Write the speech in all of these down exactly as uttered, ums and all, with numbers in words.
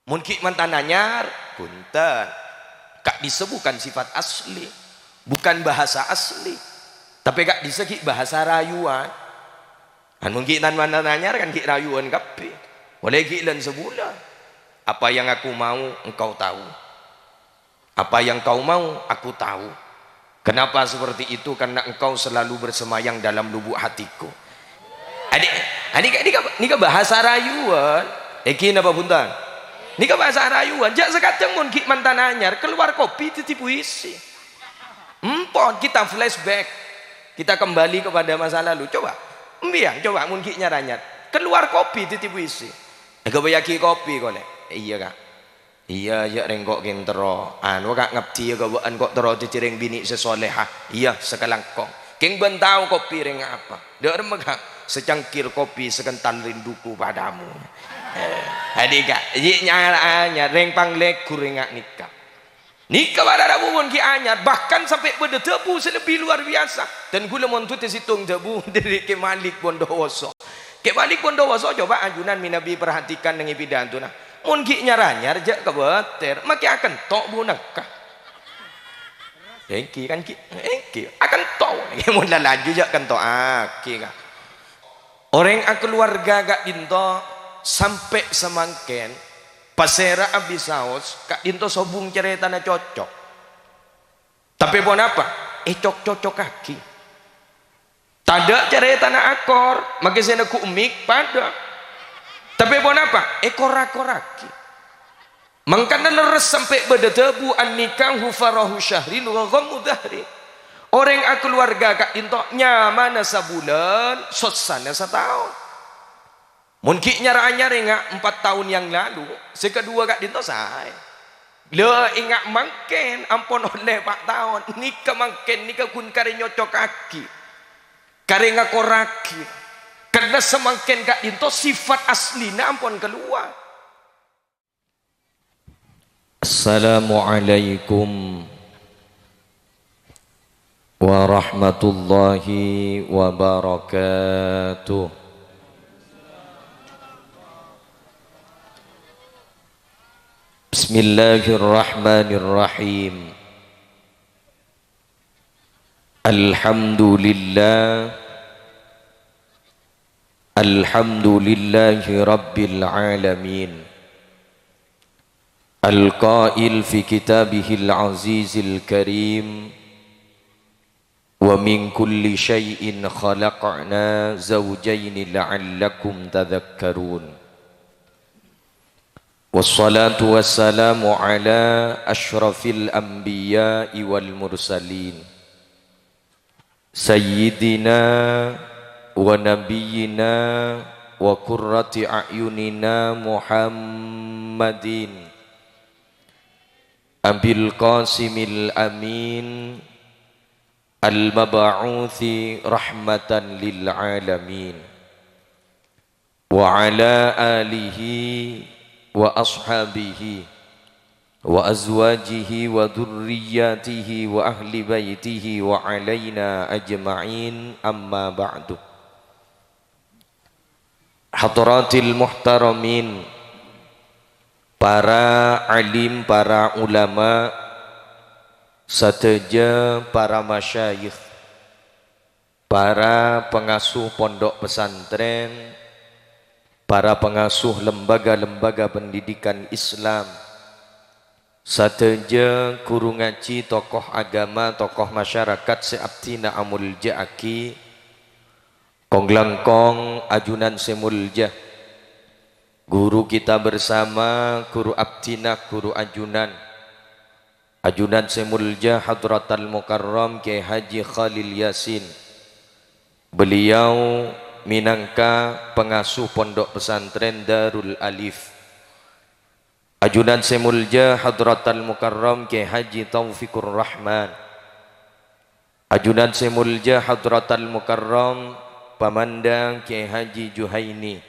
Mon ghi' mantan anyar, bhunten. Ka'dissa bukan sifat asli, bukan bahasa asli. Tapè ka'dissa ghi' bahasa rayuwân. Kan mon ghi' tan-, mantan anyar kan ghi' rayuwân kabbhi. Polè ghi' lân sabulân. Apa yang aku mau, engkau tahu. Apa yang kau mau, aku tahu. Kenapa seperti itu? Karena engkau selalu bersemayam dalam lubuk hatiku. Adik, adik, adik, nèka bahasa rayuwân. Èngghi napa bhunten? Nèka bahasa rayuwân. Jhâ' sakadhâng mon ghi' mantan anyar, keluar kopi dhâddhi puisi. Empon, kita flashback. Kita kembali kepada masa lalu. Coba, empèyan, coba, mon ghi' nyar-anyar. Keluar kopi dhâddhi puisi. Èghâbâyyâghi kopi, kolè. Iyâ, Ka'. Iyâ, jhâ' rèng ko' kèng terro. Anu, Ka', ngabdhiyâ ka bâ'ân ko' terro dhâddhi rèng binè' sè soleha. Iyâ, sakalangkong. Kèng bâ'ân tao kopi rèng apa? Dâ'remma, Ka'? Secangkir kopi sekental rinduku padamu. Eh, adi, Ka', jhi' nyar-anyar, rèng panglèghur rèng nga' nèka. Nèka para rabu mon ghi' anyar, bahkan sampè' bâdâ dhâbu sè lebbi luar biasa. Dan ghulâ mon dhudhu sèttong dhâbu dâri Kè Malik Bondowoso. Kè Malik Bondowoso, coba ajunan mènabi perhatikan neng è pidato'na. Mon ghi' nyar-anyar, jhâ' kabâter, makè akento' bhunèka. Èngghi kan ghi', èngghi, akento'. Mon la lanjut jhâ' kento'aghi, Ka'. Orèng akaluwarga ka'dinto sampè' samangkèn, pasèra abisaos, ka'dinto sobung carètana cocok. Tapè ponapa? Ècok-cocokaghi. Tadâ' carètana akor, makè sè neggu' mik padâ. Tapè ponapa? Èkor-akorraghi. Mangkana lerres sampè' bâdâ dhâbu, "An-nikahu farahu syahrin wa ghammu dahrin." Orèng akaluwarga ka'dinto nyamana sabulân, sossana sataon. Mon ghi' nyar-anyar ènga' empat taon yang lalu, sè kaduwâ ka'dinto saè. La, ènga' mangkèn ampon ollè pa' taon, nèka mangkèn nèka ghun karè nyocokaghi, karè ngakorraghi. Karna samangkèn ka'dinto sifat aslina ampon kalowar. Assalamualaikum warahmatullahi wabarakatuh. Bismillahirrahmanirrahim. Alhamdulillah. Alhamdulillahi Rabbil Alamin. Al-Qail fi Kitabihil Azizil Karim, "Wa min kulli syai'in khalaqna zawjaini la'allakum tadhakkarun." Wassalatu wassalamu ala asyrafil anbiya'i wal mursalin, sayyidina wa nabiyyina wa qurrati a'yunina Muhammadin Abil Qasimil Amin al-mab'uthi rahmatan lil alamin. Wa ala alihi wa ashabihi wa azwajihi wa dzurriyyatihi wa ahli baitihi wa alaina ajma'in, amma ba'du. Hadratil muhtaramin, para alim, para ulama, sadhâjâ para masyayikh, para pangasuh pondhuk pesantren, para pangasuh lembaga-lembaga pendidikan Islam, sadhâjâ ghuru ngajhi, tokoh agama, tokoh masyarakat sè abdhina amoljâ'aghi, kong-langkong ajunan sè moljâ, guru kita bersama, guru abdhina, guru ajunan, Ajunan sè moljâ Hadratal Mukarram Kyai Haji Khalil Yasin. Beliau minangka pangasuh Pondok Pesantren Darul Alif. Ajunan sè moljâ Hadratal Mukarram Kyai Haji Taufikur Rahman. Ajunan sè moljâ Hadratal Mukarram Pamandang Kyai Haji Juhaini.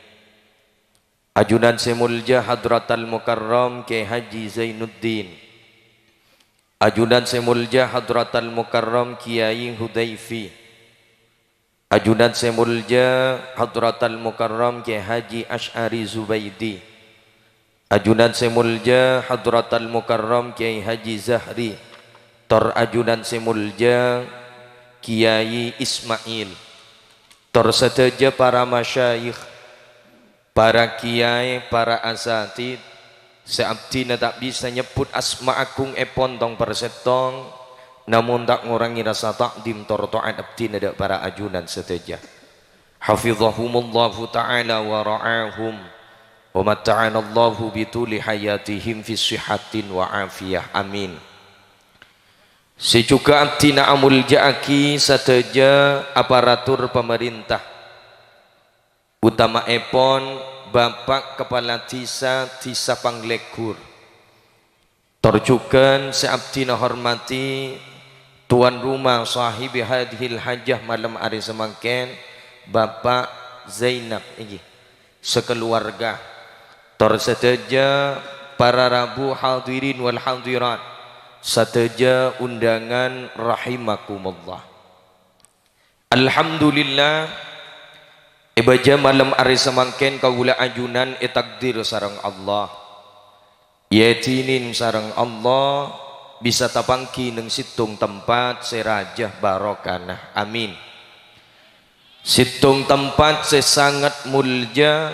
Ajunan sè moljâ Hadratal Mukarram Kyai Haji Zainuddin. Ajunan sè moljâ Hadratal Mukarram Kyai Hudaifi. Ajunan sè moljâ Hadratal Mukarram Kyai Haji Asy'ari Zubaidi. Ajunan sè molja Hadratal Mukarram Kyai Haji Zahri, tor ajunan sè molja Kyai Ismail, tor sadhâjâ para masyayikh, para kyai, para asatidz, sè abdhina ta' bisa nyebbhut asma agungngèpon tong parsèttong, namong ta' ngorangè rasa ta'dhim tor ta'at abdhina dâ' para ajunan sadhâjâ. Hafizahumullahu ta'ala wa ra'ahum, wa matta'anallahu bituli hayatihim fi sihhatin wa afiyah. Amin. Sè jhughân abdhina amolja'aghi sadhâjâ aparatur pamarènta, utama'èpon Bapa' Kapala Dhisa, Dhisa Pangleghur. Tor jhughân sè abdhina hormadhi tuan rumah sahibi hadhil hajah malem arè samangkèn, Bapa' Zainab, èngghi, sakaluwarga. Tor sadhâjâ para rabu hadirin wal hadirat, sadhâjâ undangan rahimakumullah. Alhamdulillah, è bâjâ malem arè samangkèn kaulâ ajunan ètakdir sareng Allah. Èidinin sareng Allah bisa tapangghi neng sèttong tempat sè rajâ barokana. Amin. Sèttong tempat sè sanget molja,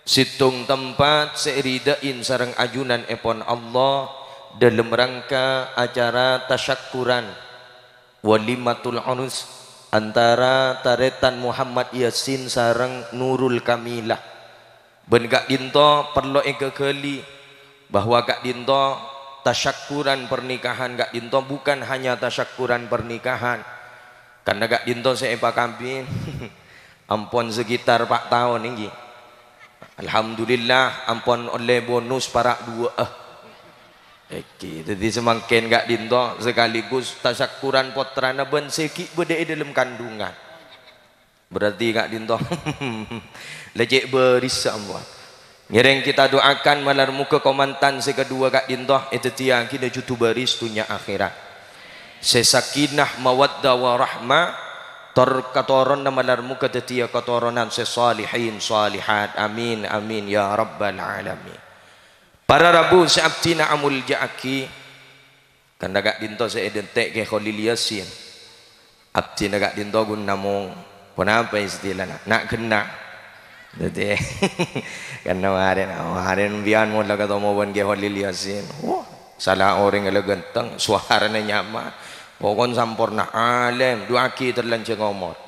sèttong tempat sè èridhâi sareng ajunanèpon Allah dâlem rangka acara tasyakkuran walimatul urus antara tarètan Muhammad Yasin sareng Nurul Kamilah. Bân ka'dinto parlo èghâghâli bahwa ka'dinto tasyakkuran pernikahan ka'dinto bukan hanya tasyakkuran pernikahan, karna ka'dinto sè èpakabin ampon sekitar pa' taon, èngghi. Alhamdulillah, ampon ollè bonus para' duwâ'â. Èngghi, dhâddhi samangkèn ka'dinto sekaligus tasyakkuran pottrana bân sè ghi' bâdâ è dâlem kandungan. Berarti ka'dinto la cè' bârissa ampon. Ngèrèng kita doakan malar moghâ kamantan sè kaduwâ ka'dinto èdhâddhiyâghinah jhudhu bâris dhunnya akhèrat. Sè sakinah, mawaddah, warahmah, tor katoronna malar moghâ dhâddhiyâ katoronan sè shalihin, shalihat. Amin, amin, ya rabbal alamin. Para rabu sè abdhina amolja'aghi, karna ka'dinto sè èdhântè' Kè Kholil Yasin. Abdhina ka'dinto ghun namong, ponapa istilana? Na' ghenna'. Dhâddhi, karna marèn, marèn bi'an mola katemo bân Kè Kholil Yasin. Wah, sala orèng la ghânteng, sowarana nyama. Pokon samporna, alèm, du'aaghi terlanjang omor.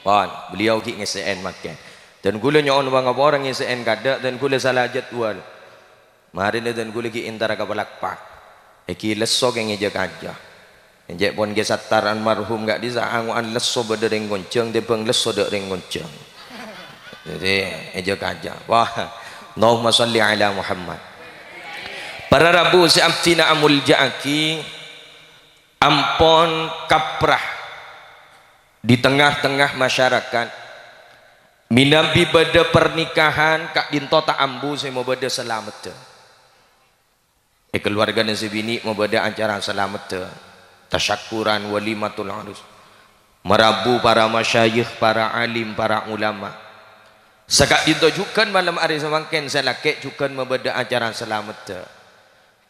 Pon, beliau ghi' ngèssè'è mangkèn. Dân ghulâ nyo'on pangapora ngèssè'è kadâ', dân ghulâ sala jadwal. Marèna dân ghulâ ghi' entara ka Palakpak. Èngghi lesso kèng è Jakaja. Enjâ' pon Kè Sattar almarhum ka'dissa' ango'an lesso bâdâ rèng Konjhâng tèmbhâng lesso dâ' rèng Konjhâng. Dhâddhi, è Jakaja. Wah, Allahumma shalli ala Muhammad. Para rabu sè abdhina amolja'aghi, ampon kaprah di tengah-tengah masyarakat. Mènabi bâdâ pernikahan, ka'dinto ta' ambu sè mabâdâ salameddhâ. È kaluwargana sè binè' mabâdâ acara salameddhâ, tasyakkuran, walimatul urus. Marabu para masyayikh, para alim, para ulama. Saka'dinto jhughân malem arè samangkèn sè lakè' jhughân mabâdâ acara salameddhâ.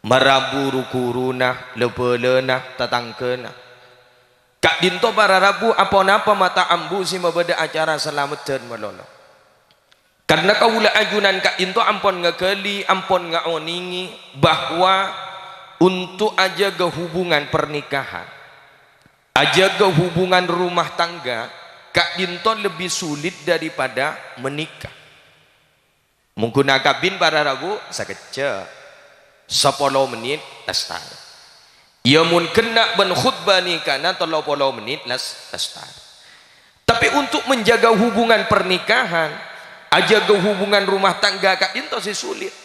Marabu ru-ghuruna, la-bhâlâna, tatangghâna. Ka'dinto para rabu aponapa ma' ta' ambu sè mabâdâ acara salameddhân malolo. Karna kaulâ ajunan ka'dinto ampon ngaghâli, ampon ngaonèngè bahwa untuk ajâgâ hubungan pernikahan, ajâgâ hubungan rumah tangga, ka'dinto lebbi sulit daripada menikah. Mon ghun akabin para rabu, sakejjhâ', sapolo mennit, lastar. Iyâ, mon ghenna' bân khutbah nikana tello polo mennit, las-, lastar. Tapi untuk menjaga hubungan pernikahan, ajâgâ hubungan rumah tangga ka'dinto sè sulit.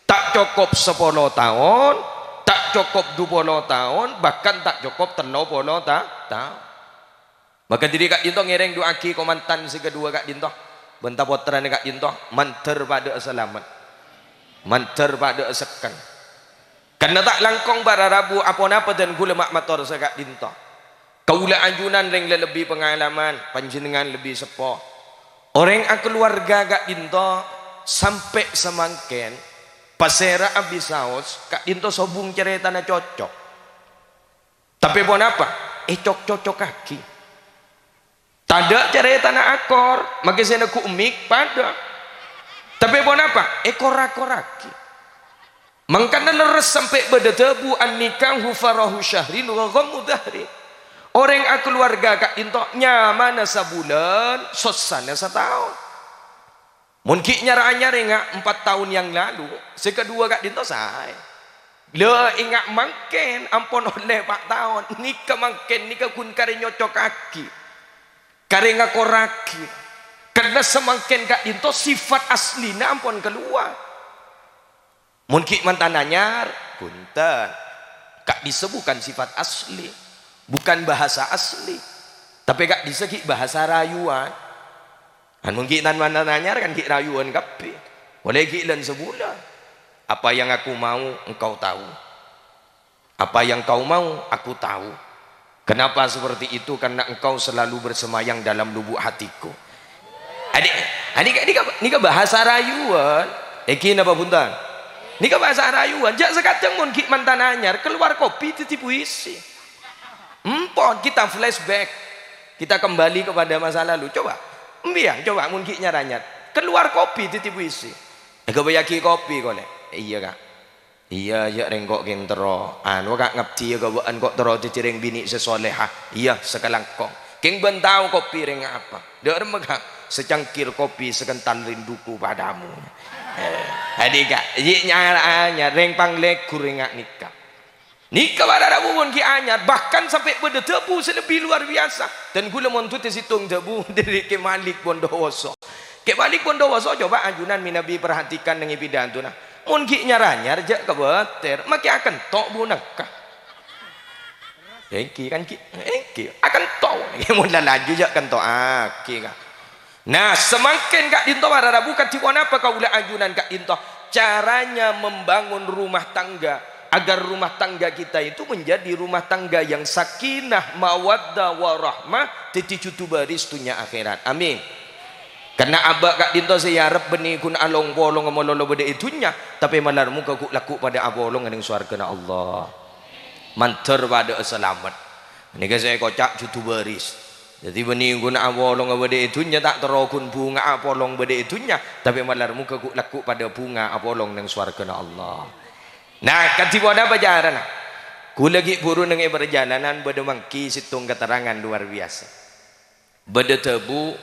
Ta' cokop sapolo taon, ta' cokop dupolo taon, bahkan ta' cokop tello polo ta-, taon. Maka dhâddhi ka'dinto ngèrèng du'aaghi kamantan sè kaduwâ ka'dinto, bân ta-, pottrana ka'dinto, mandhâr padhâ'â salamet. Mandhâr padhâ'â sekken. Karna ta' langkong para rabu aponapa dân ghulâ ma' mator saka'dinto. Kaulâ ajunan rèng la lebbi pangalaman, panjhennengngan lebbi seppo. Orèng akaluwarga ka'dinto Sampè' samangkèn, pasèra abisaos, ka'dinto sobung carètana cocok. Tapè ponapa? Ècok-cocokaghi. Tadâ' carètana akor, makè sè neggu' mik padâ. Tapè ponapa? Èkor-akorraghi. Mangkana lerres sampè' bâdâ dhâbu, "An-nikahu farahu syahrin wa ghammu dahri." Orèng akalowarga ka'dinto nyamana sabulân, sossana sataon. Mon ghi' nyar-anyar enga' empat taon yang lalu, sè kaduwâ ka'dinto saè. La, enga' mangkèn ampon ollè pa' taon, nèka mangkèn nèka ghun karè nyocokaghi, karè ngakorraghi. Karna samangkèn ka'dinto sifat aslina ampon kalowar. Mon ghi' mantan anyar, bhunten. Ka'dissa bukan sifat asli, bukan bahasa asli. Tapè ka'dissa ghi' bahasa rayuwân. Kan mon ghi' tan-, mantan anyar kan ghi' rayuwân kabbhi. Polè ghi' lân sabulân. "Apa yang aku mau, engkau tahu. Apa yang kau mau, aku tahu. Kenapa seperti itu? Karena engkau selalu bersemayam dalam lubuk hatiku." Adik, adik, adik, nèka bahasa rayuwân. Èngghi napa bhunten? Nèka bahasa rayuwân. Jhâ' sakadhâng mon ghi' mantan anyar, kalowar kopi dhâddhi puisi. Empon, kita flashback. Kita kembali kepada masa lalu. Coba, embiyân, coba, mon ghi' nyar-anyar. Kalowar kopi dhâddhi puisi. Èghâbâyyaghi kopi, kolè. Iyâ, Ka'. Iyâ, jhâ' rèng ko' kèng terro. Anu, Ka', ngabdhiyâ ka bâ'ân ko' terro dhâddhi rèng binè' sè soleha. Iyâ, sakalangkong. Kèng bâ'ân tao kopi rèng apa? Dâ'remma, Ka'? Secangkir kopi sekental rinduku padamu. Eh, adik, Ka'. Jhâ' nyar-anyar, rèng panglèghur rèng nga' nèka. Nèka para rabu mon ghi' anyar, bahkan sampè' bâdâ dhâbu sè lebbi luar biasa. Dan ghulâ mon dhudhu sèttong dhâbu dâri Kè Malik Bondowoso. Kè Malik Bondowoso, coba ajunan mènabi perhatikan neng è pidâtona. Mon ghi' nyar-anyar, jhâ' kabâter, makè akento' bunakka. Èngghi, kan ghi', èngghi, akento'. Mon la lanjut, jhâ' kento'aghi, Ka'. Nah, samangkèn ka'dinto para rabu kadhi ponapa kaulâ ajunan ka'dinto? Caranya membangun rumah tangga agar rumah tangga kita itu menjadi rumah tangga yang sakinah, mawaddah, warahmah, dhâddhi jhudhu bâris dhunnya akhèrat. Amin. Karna abâ' ka'dinto sè èarep bânnè ghun along-polong malolo bâdâ è dhunnya, tapè malar moghâ ghu'-lagghu' padâ apolong neng sowarghâna Allah. Mandhâr padâ'â salamet. Nèka sè èkoca' jhudhu bâris. Dhâddhi bânnè ghun apolong bâdâ è dhunnya ta' terro ghun bhunga apolong bâdâ è dhunnya, tapè malar moghâ ghu'-lagghu' padâ bhunga apolong neng sowarghâna Allah. Nah, kadhi ponapa carana? Ghulâ ghi' bhuru neng è parjhâlânan bâdâ mangghi sèttong katerrangan luar biyasa. Bâdâ dhâbu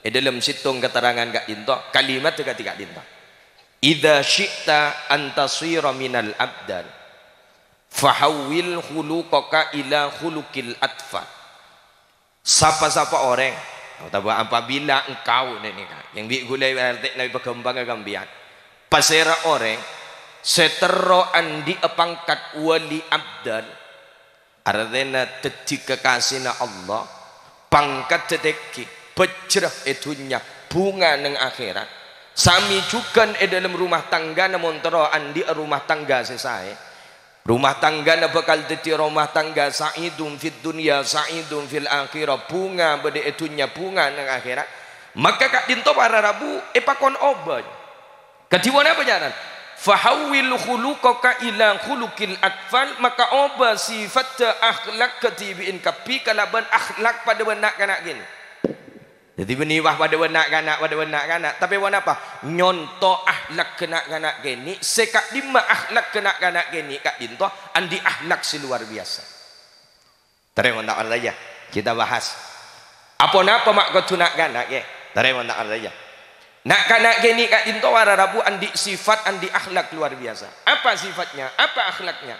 è dâlem sèttong katerrangan ka'dinto, kalimat kadhi ka'dinto, "Idza syi'ta an tasira minal abdal, fahawwil khuluqaka ila khuluqil atfal." Sapa-sapa orèng, otabâ apabila engkau, nèka, yang bi' ghulâ artèna paghâmpanga ka sampèyan. Pasèra orèng sè terro andi'â pangkat wali abdal, artèna dhâddhi kekasina Allah, pangkat dhâddhiyâghi, bhâjhrâ è dhunnya, bhunga neng akhèrat. Samè jhughân è dâlem rumah tanggana mon terro andi'â rumah tangga sè saè. Rumah tanggana bhâkal dhâddhi rumah tangga sa'idun fid dunya, sa'idun fil akhirah, bhunga bâdâ è dhunnya, bhunga neng akhèrat. Maka ka'dinto para rabu èpakon obâ. Kadhi ponapa carana? "Fahawwil khuluqaka ila khuluqil atfal," maka obâ sifatta akhlak kadhibi'in kabbhi kalabân akhlak padâ bân na'-kana' kènè'. Dhâddhi bânnè wah padâ bân na'-kana', padâ bân na'-kana', tapè ponapa? Nyonto akhlak na'-kana' kènè', sè ka'dimma akhlak na'-kana' kènè' ka'dinto andi' akhlak sè luar biasa. Tarèmon ta' parcajâ? Kita bahas. Aponapa ma' kodhu na'-kana', Kè? Tarèmon ta' parcajâ? Na'-kana' kènè' ka'dinto para rabu andi' sifat, andi' akhlak luar biasa. Apa sifatnya? Apa akhlaknya?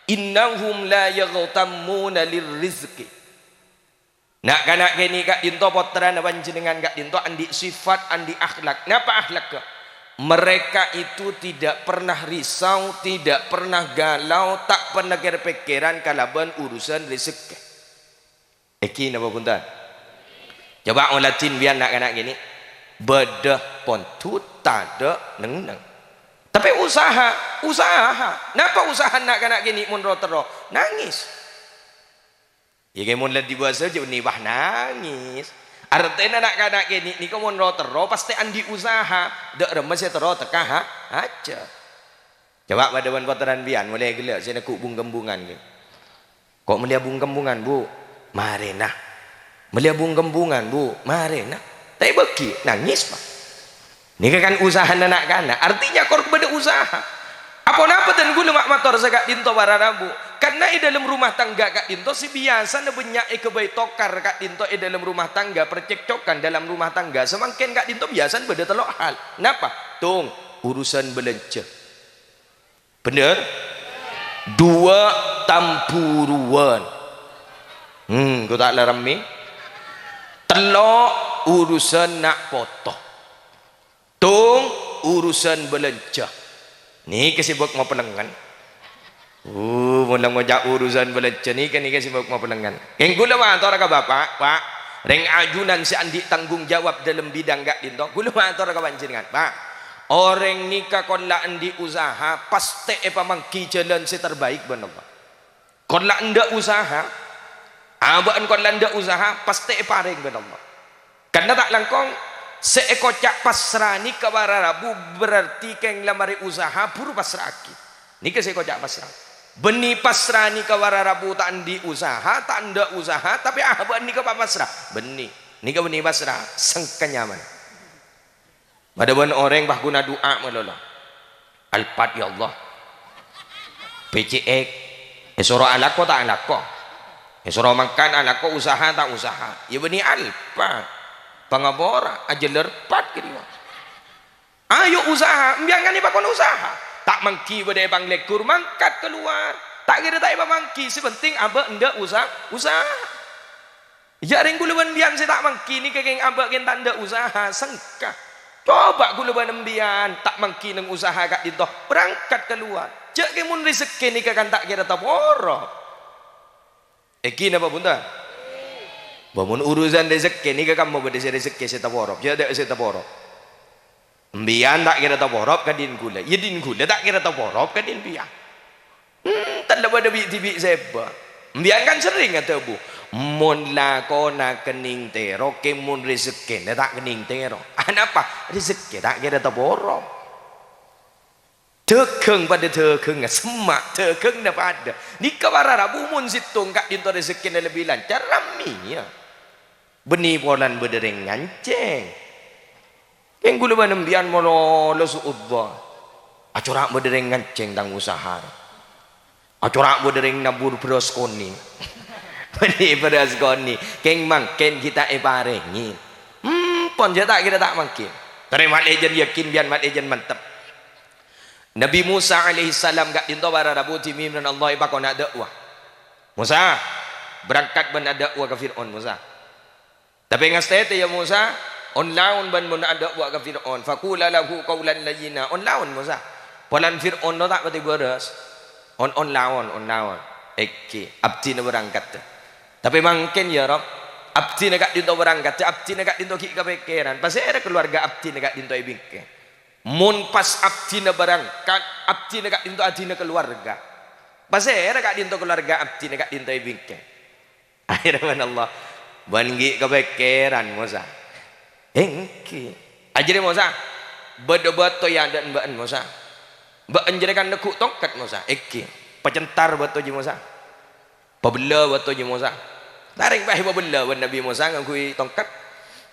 "Innahum la yaghtammuna lirrizqi." Na'-kana' kènè' ka'dinto, pottrana panjhennengngan ka'dinto andi' sifat, andi' akhlak. Napa akhlakka? Mereka itu tidak pernah risau, tidak pernah galau, ta' pernah kèr-pèkkèran kalabân urusan rejekkè. Èngghi napa bhunten? Coba oladhi sampèyan na'-kana' kènè'. Bâdâ pondhut, tadâ' neng-enneng. Tapè usaha, usaha. Napa usaha na'-kana' kènè' mon ro-terro? Nangès. Iyâ, kè mon la dibâsa jhâ' nèbâ nangès. Artèna na'-kana' kènè' nèka mon ro-terro pastè andi' usaha, dâ' remma sè terro tekka ha-, hajhât. Coba padâ bân pottrana bi'en, molaè ghellâ' sè neggu' bung-kembungan ghi. Ko' mellèya bung-kembungan, Bu'? Marèna. Mellèya bung-kembungan, Bu'? Marèna. Ta' èbâghi, nangès, Pak. Nèka kan usahana na'-kana', artinya kor bâdâ usaha. Aponapa dân ghulâ ma' mator saka'dinto para rabu? Karna è dâlem rumah tangga ka'dinto sè biyasana bânnya' èghâbây tokar ka'dinto è dâlem rumah tangga, percekcokan dalam rumah tangga, samangkèn ka'dinto biyasana bâdâ tello' hal. Napa? Tong, urusan bâlânjhâ. Bhender? Duwâ', tamburuwân. Hmm, ko' ta' la rammè? Tello', urusan na' poto. Tong, urusan bâlânjhâ. Nèka sè bâk mapelengngen. Uh, mon la ngoca' urusan bâlânjhâ nèka, nèka sè bâk mapelengngen. Kèng ghulâ mator ka Bapa', Pa', rèng ajunan sè andi' tanggung jawab dâlem bidang ka'dinto, ghulâ mator ka panjhennengngan, Pa'. Orèng nèka kor la andi' usaha, pastè èpamangghi jhâlân sè terbaik bân Allah. Kor la endâ' usaha, abâ'na kor la endâ' usaha, pastè èparèng bân Allah. Karna ta' langkong, sè èkoca' pasra nèka para rabu berarti kèng la marè usaha, buru pasra'aghi. Nèka sè èkoca' pasra. Bânnè pasra nèka para rabu ta' andi' usaha, ta' endâ' usaha, tapè abâ'na nèka pa-, pasra. Bânnè. Nèka bânnè pasra, sengka nyaman. Padâ bân orèng pas ghuna du'a malolo. Alphard, ya Allah. P C X. Èsoro alako ta' alako? Èsoro mangkat alako, usaha ta' usaha? Ya bânnè Alphard. Pangapora, ajhâlâr pat kadiwa. Ayo usaha, embiyân kan èpakon usaha. Ta' mangghi bâdâ è pangleghur, mangkat kalowar. Ta' kèra ta' èpamangghi, sè penting abâ' endâ' usa-, usaha. Iyâ, rèng ghulâ bân embiyân sè ta' mangghi nèka kèng abâ' kèng ta' endâ' usaha, sengka. Coba ghulâ bân embiyân ta' mangghi neng usaha ka'dinto, berangkat kalowar. Jhâ' kèng mon rejekkè nèka kan ta' kèra taporo. Èngghi napa bhunten? Bâ, mon urusan rejekkè nèka kamma bâdâ sè rejekkè sè taporo, jhâ' ta' sè taporo. Embiyân ta' kèra taporo ka dhin ghulâ. Iyâ, dhin ghulâ ta' kèra taporo ka dhin embiyân. Hmm, tella' bâdâ bi'-dhibi' sè bâ. Embiyân kan serrèng adhâbu, "Mon lakona kennèng tèro, kèng mon rejekkèna ta' kennèng tèro." Anapa? Rejekkè ta' kèra taporo. Dhâghâng padâ dhâghângnga, semma' dhâghângnga padâ. Nèka para rabu mon sèttong ka'dinto rejekkèna lebbi lancar, rammèya. Bânnè polana bâdâ rèng ngancèng. Kèng ghulâ bân embiyân malolo su'udzon. Acora' bâdâ rèng ngancèng tang usaha. Acora' bâdâ rèng nabur bherrâs konè'. Bânnè bherrâs konè'. Kèng mangkèn ghi' ta' èparèngè. Hmm, pon jhâ' ta' kèra ta' mangghi. Tarèma lèjân yakin, biyân ma' lèjân mantep. Nabbhi Musa alaihissalam ka'dinto para rabu dhimèn bân Allah èpakona da'wa. "Musa, berangkat bân ada'wa ka Fir'aun, Musa." Tapè ngastètè, yâ Musa, on-laon bân mon ada'wa ka Fir'aun. "Faqula lahu qaulan layyina." On-laon, Musa. Polana Fir'aun ta' patè bârâs. On, on-laon, on-laon. Èngghi, abdhina berangkat. Tapè mangkèn, yâ Rabb, abdhina ka'dinto berangkat, abdhina ka'dinto ghi' kapèkkèran. Pasèra kalowarga abdhina ka'dinto è bingkèng? Mon pas abdhina berangkat, abdhina ka'dinto adina kalowarga. Pasèra ka'dinto kalowarga abdhina ka'dinto è bingkèng? Akhèrra bân Allah, "Bâ'na ghi' kapèkkèran, Mosa?" "Èngghi." "Ajârè, Mosa, bâdâ bâto è adâ'na bâ'na, Mosa. Bâ'na jârèya kan neggu' tongket, Mosa." "Èngghi." "Pacèntar bâto jârèya, Mosa. Pabellâ bâto jârèya, Mosa." Ta' rèng pas èpabellâ bân Nabbhi Mosa ngangghuy tongket.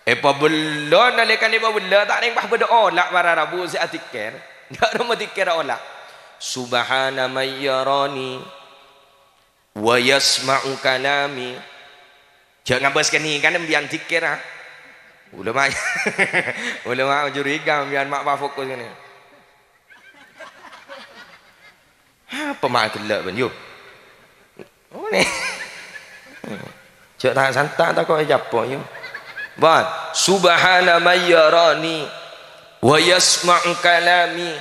Èpabellâ, nalèkana èpabellâ, ta' rèng pas bâdâ ola' para rabu sè adhikkèr. Dâ' remma dhikkèr ola'. "Subhana may yarani wa yasma'u kalami." Jâ' ngabâs kènè' kan embiyân dhikkèr, ha? Ulama, ulama curiga embiyân ma' pas fokus kènè'. Apa ma' ghellâ', bân, yo? Onè. Jâ' ta' santa' tako' ècapo', yo. Bân, "Subhana may yarani, wa yasma'u kalami,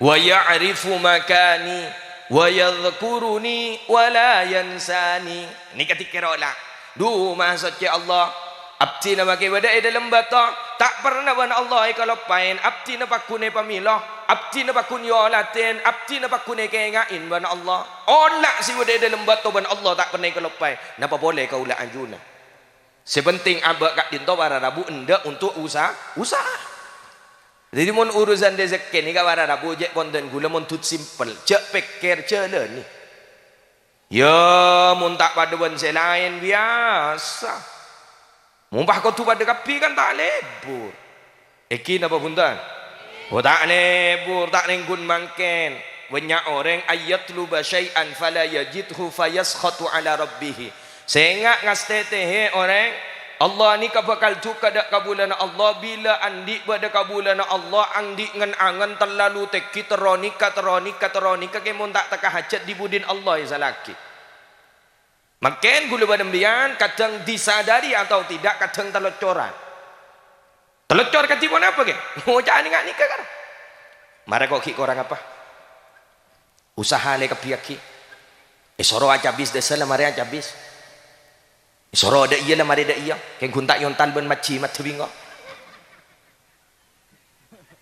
wa ya'rifu makani, wa yadhkuruni, wa la yansani." Nèka dhikkèr ola'. Dhu, Maha Soccè Allah, abdhina makè bâdâ è dâlem bâto, ta' pernah bân Allah èkaloppaè, abdhina pagghun èpamèlo, abdhina pagghun èolatè, abdhina pagghun èkènga'è bân Allah. Ola' sè bâdâ è dâlem bâto bân Allah ta' pernah èkaloppaè, napa polè kaulâ ajunan? Sè penting abâ' ka'dinto para rabu endâ' onto' usa-, usaha. Dhâddhi, mon urusan rejekkè nèka para rabu jhâ' ponten ghulâ mon dut simpel, jhâ' pèkkèr, jhâlâni. Yâ, mon ta' padâ bân sè laèn, biyasa. Mon pas kodhu padâ kabbhi kan ta' lebur. Èngghi napa bhunten? Oh, ta' lebur, ta' nèng ghun mangkèn. Bânnya' orèng, "Ayyatluba syai'an fala yajidhu fayaskhatu ala rabbih." Sènga' ngastètèhè orèng, Allah nèka bhâkal jhughâ dâ' kabulâna Allah, bilâ andi' bâdâ kabulâna Allah, andi' ngen-angen terlalu tèngghi, terro nèka, terro nèka, terro nèka, kè mon ta' tekka hajhât è budina Allah èsallaghi. Mangkèn ghulâ bân sampèyan kadhâng disadari atau tidak, kadhâng taloccoran. Taloccor kadhi ponapa, ghi? Ngoca'a nèng-nèngghâ, kan? Mara ko' ghi' korang apa? Usaha lè kabbhiyaghi. Èsoro acabis dâsa la marè acabis. Èsoro dâ' iyâ la marè dâ' iyâ. Kèng ghun ta' nyontal bân majhi maddhâ bingong.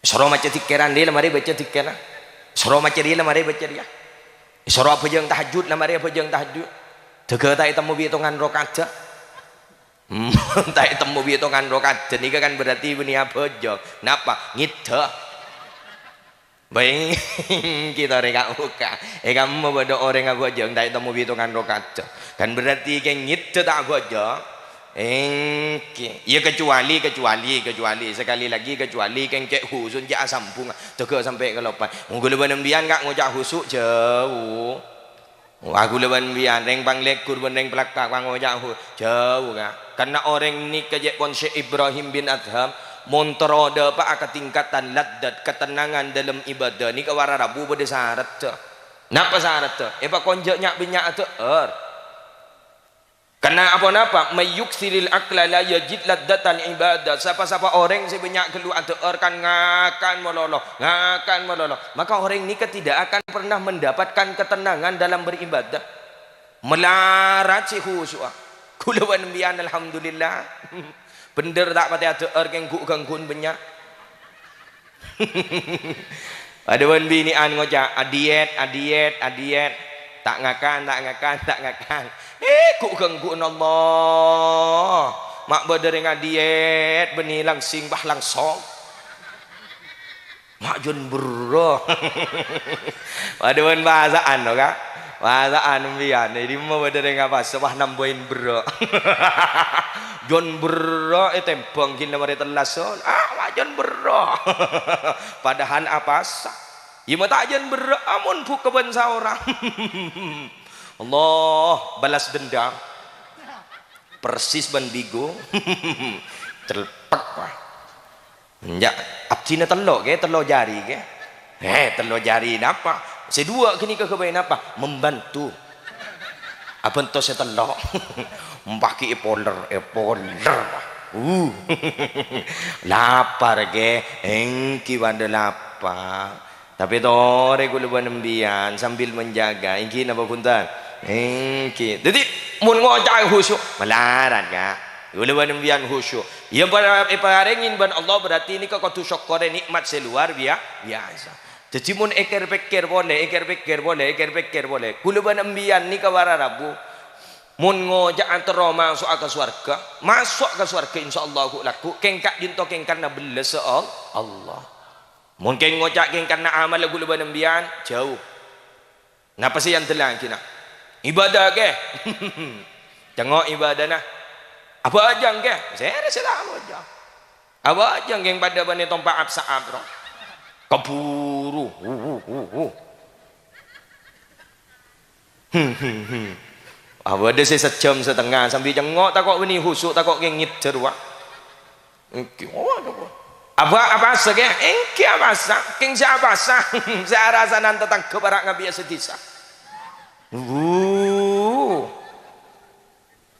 Èsoro maca dzikèran, lè la marè baca dzikèran. Èsoro maca rèya, la marè baca rèya. Èsoro abhâjâng tahajjud, la marè abhâjâng tahajjud. Dâgghâ ta' ètemmo bi' ètongan raka'adda. Hmm, ta' ètemmo bi' ètongan raka'adda nèka kan berarti bânnè abhâjâng. Napa? Ngèdhâ. Bâ èngghi ta' rè ka'-bukka'. È kamma bâdâ orèng abhâjâng ta' ètemmo bi' ètongan raka'adda. Kan berarti kèng ngèdhâ ta' abhâjâng. Èngghi. Iyâ, kecuali, kecuali, kecuali. Sekali lagi, kecuali kèng cè' khusu cè' asambhung. Dâgghâ sampè' kaloppaè. Mon ghulâ bân sampèyan ka' ngoca' khusu, jhâu. Wah, ghulâ bân sampèyan, rèng Panglègur bân rèng Plakka, ka' ngoca' khusu, jhâu, ka'. Karna orèng nèka cè' pon Syekh Ibrahim bin Adham, mon terro dâpa'a ka tingkatan ladzat, katennangan dâlem ibadah, nèka para rabu bâdâ saradda. Napa saradda? Èpakonjhâ' nya'-bânnya' adhâ'âr. Karna apa-napa, "May yuktsiril akla la yajid ladzatal ibadah." Sapa-sapa orèng sè bânnya' ghâllu adhâ'âr kan ngakan malolo, ngakan malolo, maka orèng nèka tidak akan pernah mendapatkan ketenangan dalam beribadah. Malarat sè khusu'a. Ghulâ bân sampèyan, alhamdulillah. Bhender ta' patè adhâ'âr kèng ghu'-ghângghu'ân bânnya'. Padâ bân binè'an ngoca', "Adiyèt, adiyèt, adiyèt." Ta' ngakan, ta' ngakan, ta' ngakan. Eh, ghu'-ghângghu'ân Allah. Ma' bâdâ rèng adiyèt, bânnè langsing, bâh, langsong. Ma' jân berrâ'. Padâ bân pasa'an, no, Ka'. Pasa'an sampèyan, è dimma bâdâ rèng apasa, wah, nambâi berrâ'. Jân berrâ' ètèmbhâng ghi' la marè tellas, ah, wah, jân berrâ'. Padahal apasa. Iyâ, ma' ta' jân berrâ', amon bhuka bân saorang. Allah, balas dendam. Persis bân bigo. Celpek, wah. Enjâ', abdhina tello', ghi, tello' jari, ghi. Eh, tello' jari napa? Sè duwâ' ghânèka ghâbây napa? Membantu. Abhânto sè tello'. Empah ghi' èpoler, èpoler. Uh. Lapar, ghi. Èngghi bâdâ lapar. Tapè torè ghulâ bân sampèyan sambil menjaga. Èngghi napa bhunten? Èngghi. Dhâddhi, mon ngoca' khusu', malarat, Ka'. Ghulâ bân sampèyan khusu'. Iyâ, para-, èparèngè bân Allah, berarti nèka kodhu sokkorè nè'mat sè luar biya-, biyasa. Dhâddhi, mon èkèr-pèkkèr polè, èkèr-pèkkèr polè, èkèr-pèkkèr polè. Ghulâ bân sampèyan nèka para rabu. Mon ngoca'a terro maso'a ka sowarghâ, maso' ka sowarghâ, insyaallah ghu' lagghu', kèng ka'dinto kèng karna bellâssa Al-, Allah. Mon kèng ngoca' kèng karna amalla ghulâ bân sampèyan, jhâu. Napa sè èandellaghi, na'? Ibadah, ghi. Cengngo' ibadahna. Abhâjâng, ghi. Sèrè sè ta' abhâjâng. Abhâjâng, ghi, padâ bânnè tompa' apsa' abro. Kabhuru. Hu, hu, hu, hu. Hmm, hmm, hmm. Abâdâ sè sajjhâm satengnga sambi cengngo', tako' bânnè khusu', tako' kèng ngèddhâr, wa. Èngghi, oh, apa? Apa, apasa, ghi? Èngghi apasa. Kèng sè apasa. Sè arasanan tatangghâ para' ngabi'â sè dhisa. Wuh.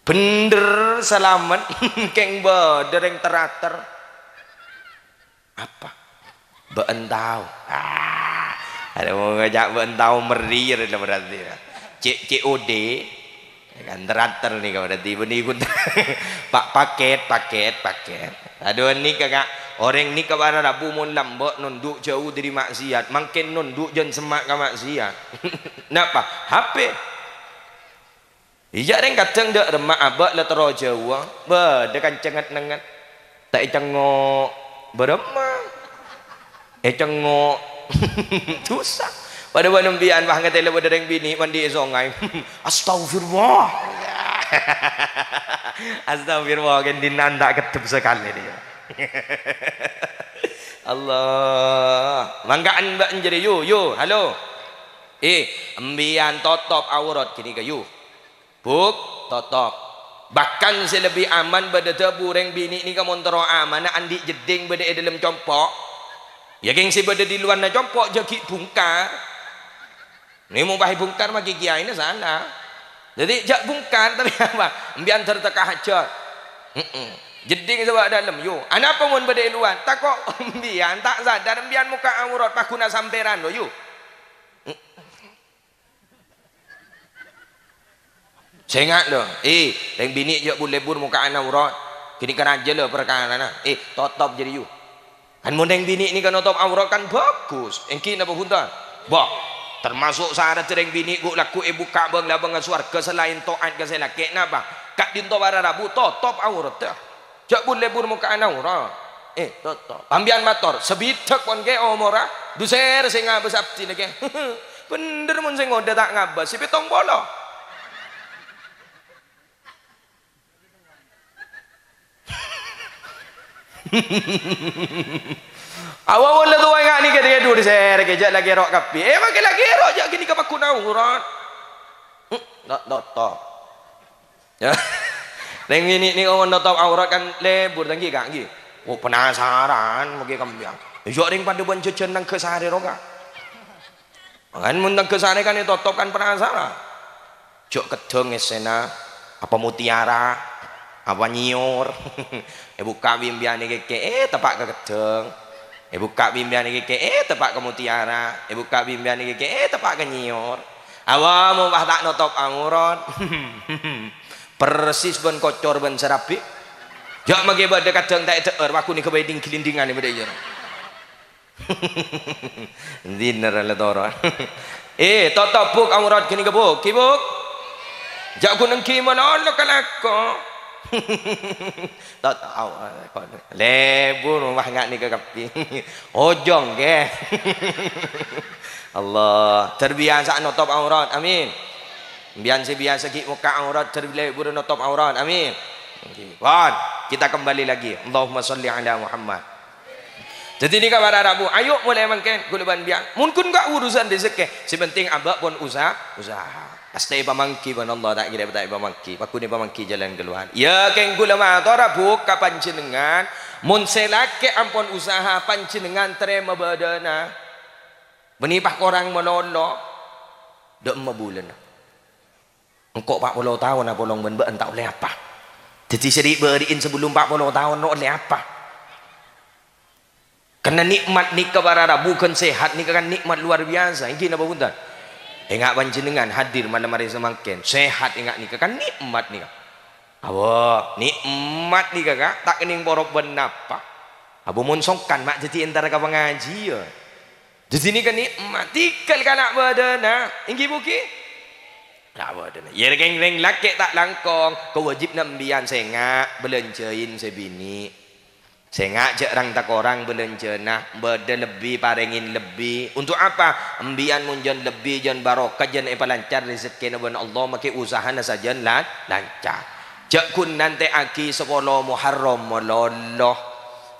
Bhender salamet. Kèng bâdâ rèng ter-ater. Apa? Bâ'en tao. Ah, ada mau ngajak bâ'en tao merier itu berarti. Cek, C O D. Ya kan, terater nih kalau berarti. Bânnè ikut. Pak, paket, paket, paket. Aduh, nèka, Ka'. Orèng nèka para rabu mon lambâ' nondhu' jhâu dâri maksiat. Mangkèn nondhu' jân semma' ka maksiat. Napa? H P. Iyâ, rèng kadhâng dâ' remma abâ' la terro jhâuwâ, bâdâ kanca nget-nengnget. Ta' ècengngo' bârâmma. Ècengngo' dusa. Padâ bân embiyan, wah, ngatèla bâdâ rèng binè' mandi è songay. Astagfirullah. Astagfirullah, kèng dinna' ta' keddhep sakalè, dhi. Allah. Mangka'an bâ'na jârèya, yu, yu, halo. Eh, embiyan totop aurat ghânèka, yu. Buk, totop. Bahkan sè lebbi aman bâdâ dhâbu rèng binè' nèka mon terro amana andi' jeddhing bâdâ è dâlem compo'. Iyâ kèng sè bâdâ di luwarna compo' jhâ' ghi' bungkar. Nè mon pas èbungkar mè' kèyaèna sala. Dhâddhi jhâ' bungkar, tapè apa? Embiyan dâr tekka hajhât. Heeh. Jeddhing sè bâdâ dâlem, yu. Anapa mon bâdâ è luwar? Tako' embiyan ta' sadar embiyan mokka' aurat, paghuna sampèran, lo, yu. Sènga', lo. Eh, rèng binè' jhâ' bur-lebur mokka'an aurat. Ghânèka rajâ, lo, parkarana. Eh, totop jârèya, yu. Kan mon rèng binè' nèka notop aurat kan bhâghus. Èngghi napa bhunten? Bâh, termasuk sarat rèng binè' ghu'-lagghu' èbukka' bâng-labângnga sowarghâ salaèn to'at ka sè lakè'. Napa? Ka'dinto para rabu totop auratta. Jhâ' bur-lebur mokka'an aurat. Eh, totop. Embiyan mator, sabidhâk pon kè omorra, du sèra sè ngabâs abdhina kè. Bhendher mon sè ngodâ ta' ngabâs, sè pèttong polo. Awa, mon la towa nga' nèka dhâddhi du sèra kè, jhâ' la kèro' kabbhi. Eh, makè la kèro', jhâ' ghânèka paghuna aurat. Hmm, to-, totop. Yâ. Rèng binè' nèko mon notop aurat kan lebur, ta' èngghi, Ka', èngghi? Oh, penasaran mangkè ka embiyan. Iyâ, rèng padâ bân jhâjhân nangghâ sarè ro, Ka'. Kan mon nangghâ sarè kan ètotop kan penasaran. Jhâ' keddhâng essèna, apa mutiara, apa nyèyor. Èbukka' bi' embiyan nèkè, eh, teppa' ka keddhâng. Èbukka' bi' embiyan nèkè, eh, teppa' ka mutiara. Èbukka' bi' embiyan nèkè, eh, teppa' ka nyèyor. Awa, mon pas ta' notop aurat. Persis bân kocor bân sarabi. Jhâ' makè bâdâ kadhâng ta' èdhâ'âr, paghun èghâbây ding-ghelindingan bâdâ iyâ. Dinner la toro'. Eh, totop, Buk, aurat ghânèka, Buk. Ghi, Buk. Jhâ' ghun èngghi malolo kalako. Tot-, au-, lebur, wah, nga' nèka kabbhi. Ojhung, ghi. Allah. Terbiasa notop aurat. Amin. Embiyan sè biyasa ghi' mokka' aurat, dhâr lebur notop aurat. Amin. Pon, kita kembali lagi. Allahumma shalli ala Muhammad. Dhâddhi nèka para rabu, ayo molaè mangkèn, ghulâ bân bi'ang. Mon ghun ka' urusan rezekke, sè penting abâ' pon usa-, usaha. Pastè èpamangghi bân Allah, ta' kèra ta' èpamangghi. Paghun èpamangghi jhâlân kalowar. Yâ, kèng ghulâ matora, Buk, ka panjhennengngan. Mon sè lakè' ampon usaha, panjhennengngan tarèma bâdâna. Bânnè pas korang malolo. Dâ' emma bulânna. Engko' pa' polo taon apolong bân bâ'na ta' ollè apa. Dhâddhi sè ri'-bâri'in sabellum pa' polo taon rowa ollè apa? Karna nikmat nèka para rabu ghân sehat nèka kan nikmat luar biasa. Èngghi napa bhunten? Enga' panjhennengngan hadir malem arè samangkèn. Sehat enga' nèka kan nikmat nèka. Awa, nikmat nèka, Ka', ta' kennèng poro bân napa. Abu mon songkan ma' dhâddhi entara ka pangajiân. Dhâddhi nèka nikmat, tèghâl ka na' bâdâna. Èngghi, Bu, ghi? Na' bâdâna. Yâ, rèng-, rèng lakè' ta' langkong, kawâjibhânna embiyan sènga' bâlânjhâin sè binè'. Sènga' jhâ' rang-takorang bâlânjhâna, bâdâ lebbi parèngè lebbi. Untuk apa? Embiyan mon jân lebbi, jân barokah, jân èpalancar rezekkèna bân Allah, makè usahana sajân lan-, lancar. Jhâ' ghun nantè'aghi sapolo Muharram malolo.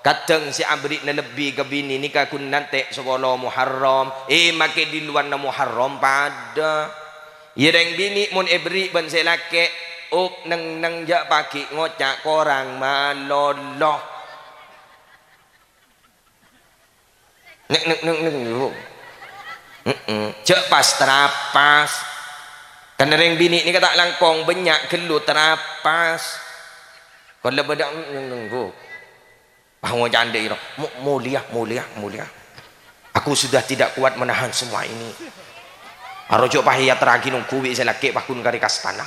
Kadhâng sè abâri'na lebbi ka binè nèka ghun nantè' sapolo Muharram. Eh, makè di luwarna Muharram padâ. Yâ rèng binè' mon èbâri' bân sè lakè', up neng-neng jhâ' paghi' ngoca' korang malolo. Nek, nek, nek, nek, nek. Heeh. Jhâ' pas trapas. Kan rèng binè' nèka ta' langkong bânnya' ghâllu trapas. Kon la bâdâ, nek, nek, nek, Bu. Pas ngoca' andi' ro, "Mu-, mulia, mulia, mulia. Aku sudah tidak kuat menahan semua ini." Arojo pas èyaterraghi nongghu bi' sè lakè' paghun karè kastana.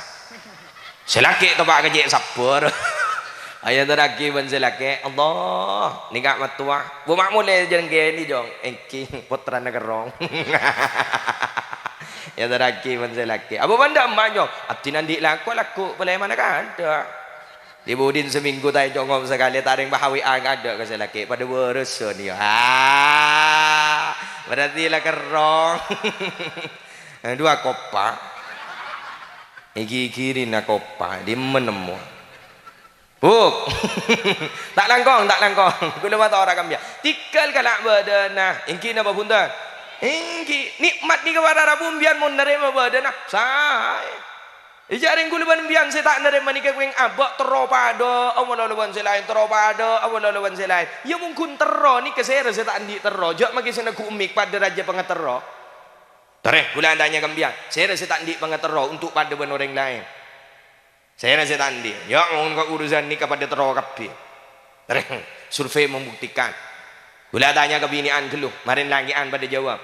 Sè lakè' teppa' kècè' sabbhâr. Èyaterraghi bân sè lakè', "Allah, nèka mattowa. Bu, ma' molè jhâ' ghânèka, Jong." "Èngghi, pottrana kerrong." Èyatorraghi bân sè lakè'. Apa bâ'na dâ' emma' nyong? Abdhina andi' lako, lako palèmana kaadâ'. Dhi-budhina samènggu ta' ècongop sakalè, ta' rèng pahawi'an kaadâ' ka sè lakè'. Padâ bârâsân, yâ. Ah, berarti la kerrong. Dua kopa. Èghi-ghirina kopa, dimma nemmo. Buk. Ta' langkong, ta' langkong. Kaulâ mator ka embiyan. Tèghâl kala' bâdâna. Ènggi napa bhunten? Ènggi. Nikmat nèka para rabu embiyan mon narèma bâdâna. Saè. Jhâ' rèng kaulâ bân embiyan sè ta' narèma nèka kèng abâ' terro padâ, apa lolo bân sè laèn, terro padâ, apa lolo bân sè laèn. Yâ, mon ghun terro nèka sèra sè ta' andi' terro. Jhâ' maghi sè neggu' emmik padâ rajâ pangaterro. Torè, kaulâ atanya ka embiyan, sèra sè ta' andi' pangaterro untuk padâ bân orèng laèn? Sèra sè ta' andi'? Yâ, mon ka urusan nèka padâ terro kabbhi. Torè, survei membuktikan. Kaulâ atanya ka binè'an ghâllu, marèn lakè'an padâ jawab.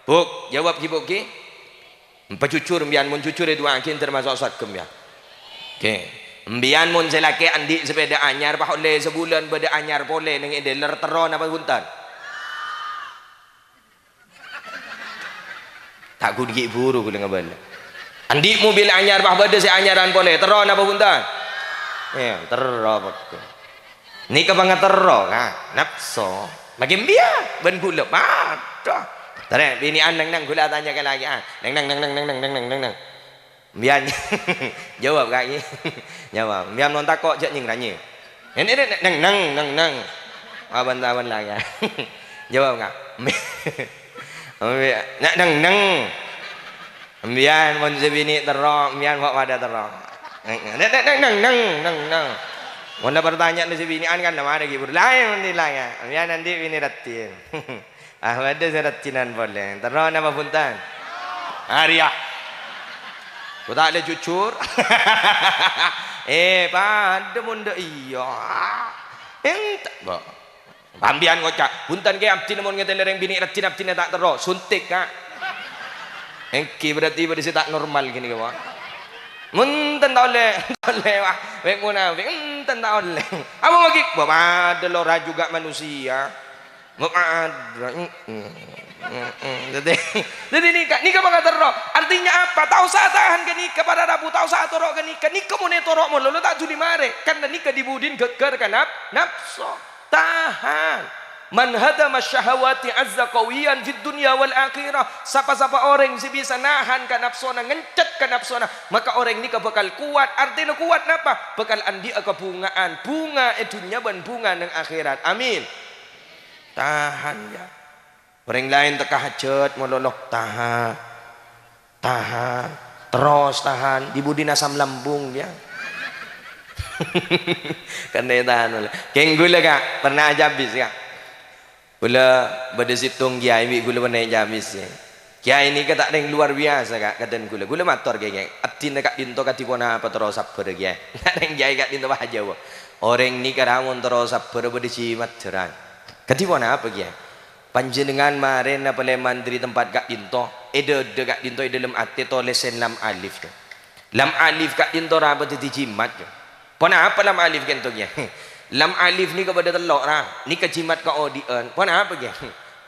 Buk, jawab ghi, Buk, ghi. Empa jujur, embiyan mon jujur èdu'aaghi termaso' sorghâ, embiyan. Oke. Embiyan mon sè lakè' andi' sepèda anyar, pas ollè sabulân bâdâ anyar polè neng è dâlâr, terro napa bhunten? Ta' ghun ghi' bhuru kaulâ ngabâlâ. Andi' mobil anyar, pas bâdâ sè anyaran polè, terro napa bhunten? Iyâ, terro pekko. Nèka pangaterro, ka, napso. Maghi embiyan, bân ghulâ, padâ. Torè, binè'an neng-neng, ghulâ atanya ka lakè'an. Neng-neng, neng-neng, neng-neng, neng-neng, neng-neng. Embiyan. Jawab, Ka', ghi. Jawab. Embiyan mon tako', jhâ' nyèng-ranyèng. Neng, neng, neng-neng, neng-neng. Abân-abân la, ya. Jawab, Ka'. Embiyan. Neng, neng, neng. Embiyan mon sè binè' terro, embiyan kok padâ terro. Neng, neng, neng, neng, neng, neng, neng. Mon la partanya'an sè binè'an kan la marè ghi' bhuru. Laèn mon la, ya. Embiyan andi' binè raddhin. Ah, bâdâ sè raddhinan polè. Terro napa bhunten? Arèya. Kok ta' lè jujur? Eh, padâ mon dâ' iyâ. Enta, Mbok. Pambiyan ngoca', "Bhunten, Kè, abdhina mon ngatèlè rèng binè' raddhin abdhina ta' terro." Suntik, Ka'. Ènggi berarti bâdâ sè ta' normal ghânèka, Pak. Bhunten ta' ollè, ta' ollè, wah, wèng munafik, bhunten ta' ollè. Apa maghi? Wah, padâ lora juga manusia. Wah, padâ, mm, mm, mm, mm. Jadi, jadi nèka, nèka pangaterro. Artinya apa? Ta' osa tahan ghânèka, para rabu, ta' osa atoro' ghânèka. Nèka mon ètoro' malolo ta' dhuli marè. Karna nèka dhi-budhina ghâgghâr ka naf-, nafso. Tahan. "Man hadama syahawati azza qawiyan fid dunya wal akhirah." Sapa-sapa orèng sè bisa nahan ka napsona, ngencet ka napsona, maka orèng nèka bhâkal kowat. Artèna kowat napa? Bhâkal andi'â kabhunga'an, bhunga è dhunnya bân bhunga neng akhèrat. Amin. Tahan, ya. Orèng laèn tekka hajhât malolo, tahan. Tahan, terros tahan, dhi-budhina asam lambung, ya. Kan tahan mole. Kèng ghulâ, Ka', pernah ajâbis, Ka'. Ghulâ bâdâ sèttong kèyaè bi' ghulâ pernah ajâbis, ya. Kèyaè nèka ta' rèng luar biyasa, Ka', ka dân ghulâ. Ghulâ mator, Kèyaè, Kèyaè, abdhina ka'dinto kadhi ponapa terro sabbhârâ, Kèyaè? Ta' rèng kèyaè ka'dinto pas ajâwâb. Orèng nèka ra mon terro sabbhârâ bâdâ jimat jhârâng. Kadhi ponapa, Kèyaè? Panjhennengngan marèna palèman dâri tempat ka'dinto, è dâdâ ka'dinto è dâlem atè tolèsèn lam alif, ya. Lam alif ka'dinto ra apa dhâddhi jimat, ya. Ponapa lam alif ka'dinto, ya? Lam alif nèka bâdâ tello', ra. Nèka jimat kaodi'ân. Ponapa, ya?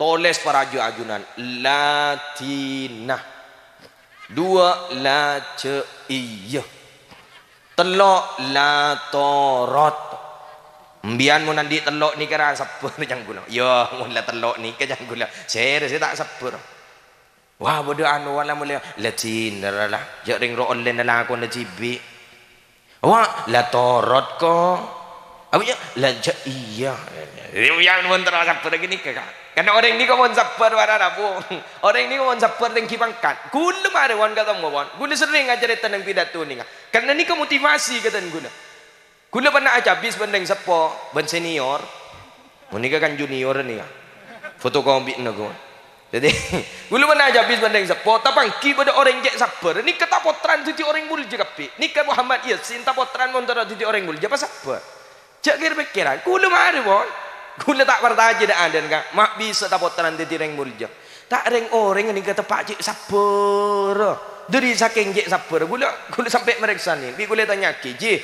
Tolès parajâ ajunan. Ladina. Dua, la jâ iyâ. Tello', la torot. Embiyan mon andi' tello' nèka ra sabbhâr, ca'na ghulâ. Iyâ, mon la tello' nèka, ca'na ghulâ. Sèrè sè ta' sabbhâr. Wah, bâdâ anu, wala molè. La jhindâr la. Jhâ' rèng ro ollèna lakona dhibi'. Wah, la torot ko. Apa ya? La jâ iyâ. Iyâ, mon terro sabbhâr ghânèka, Ka'. Karna orèng nèka mon sabbhâr, para rabu. Orèng nèka mon sabbhâr tèngghi pangkat. Ghulâ marè, pon, katemmo, pon. Ghulâ serrèng ajhâr è tennang pidato nèka. Karna nèka motivasi ka dân ghulâ. Ghulâ pernah ajâbis bân rèng seppo, bân senior. Mon nèka kan junior nèka. Fotokopina, ghun. Dhâddhi, ghulâ pernah ajâbis bân rèng seppo, tapanggi bâdâ orèng cè' sabbhâr, nèka tapottrana dhâddhi orèng molja kabbhi. Nèka Muhammad Yasin tapottrana mon terro dhâddhi orèng molja, pas sabbhâr. Jhâ' kèr-pèkkèran, ghulâ marè, pon. Ghulâ ta' parcajâ dâ' adâ'na, Ka', ma' bisa tapottrana dhâddhi orèng molja. Ta' rèng-orèng nèka teppa' cè' sabbhâr. Dhâri sakèng cè' sabbhâr, ghulâ, ghulâ sampè' marèksanè. Bi' ghulâ ètanya'aghi, "Ji,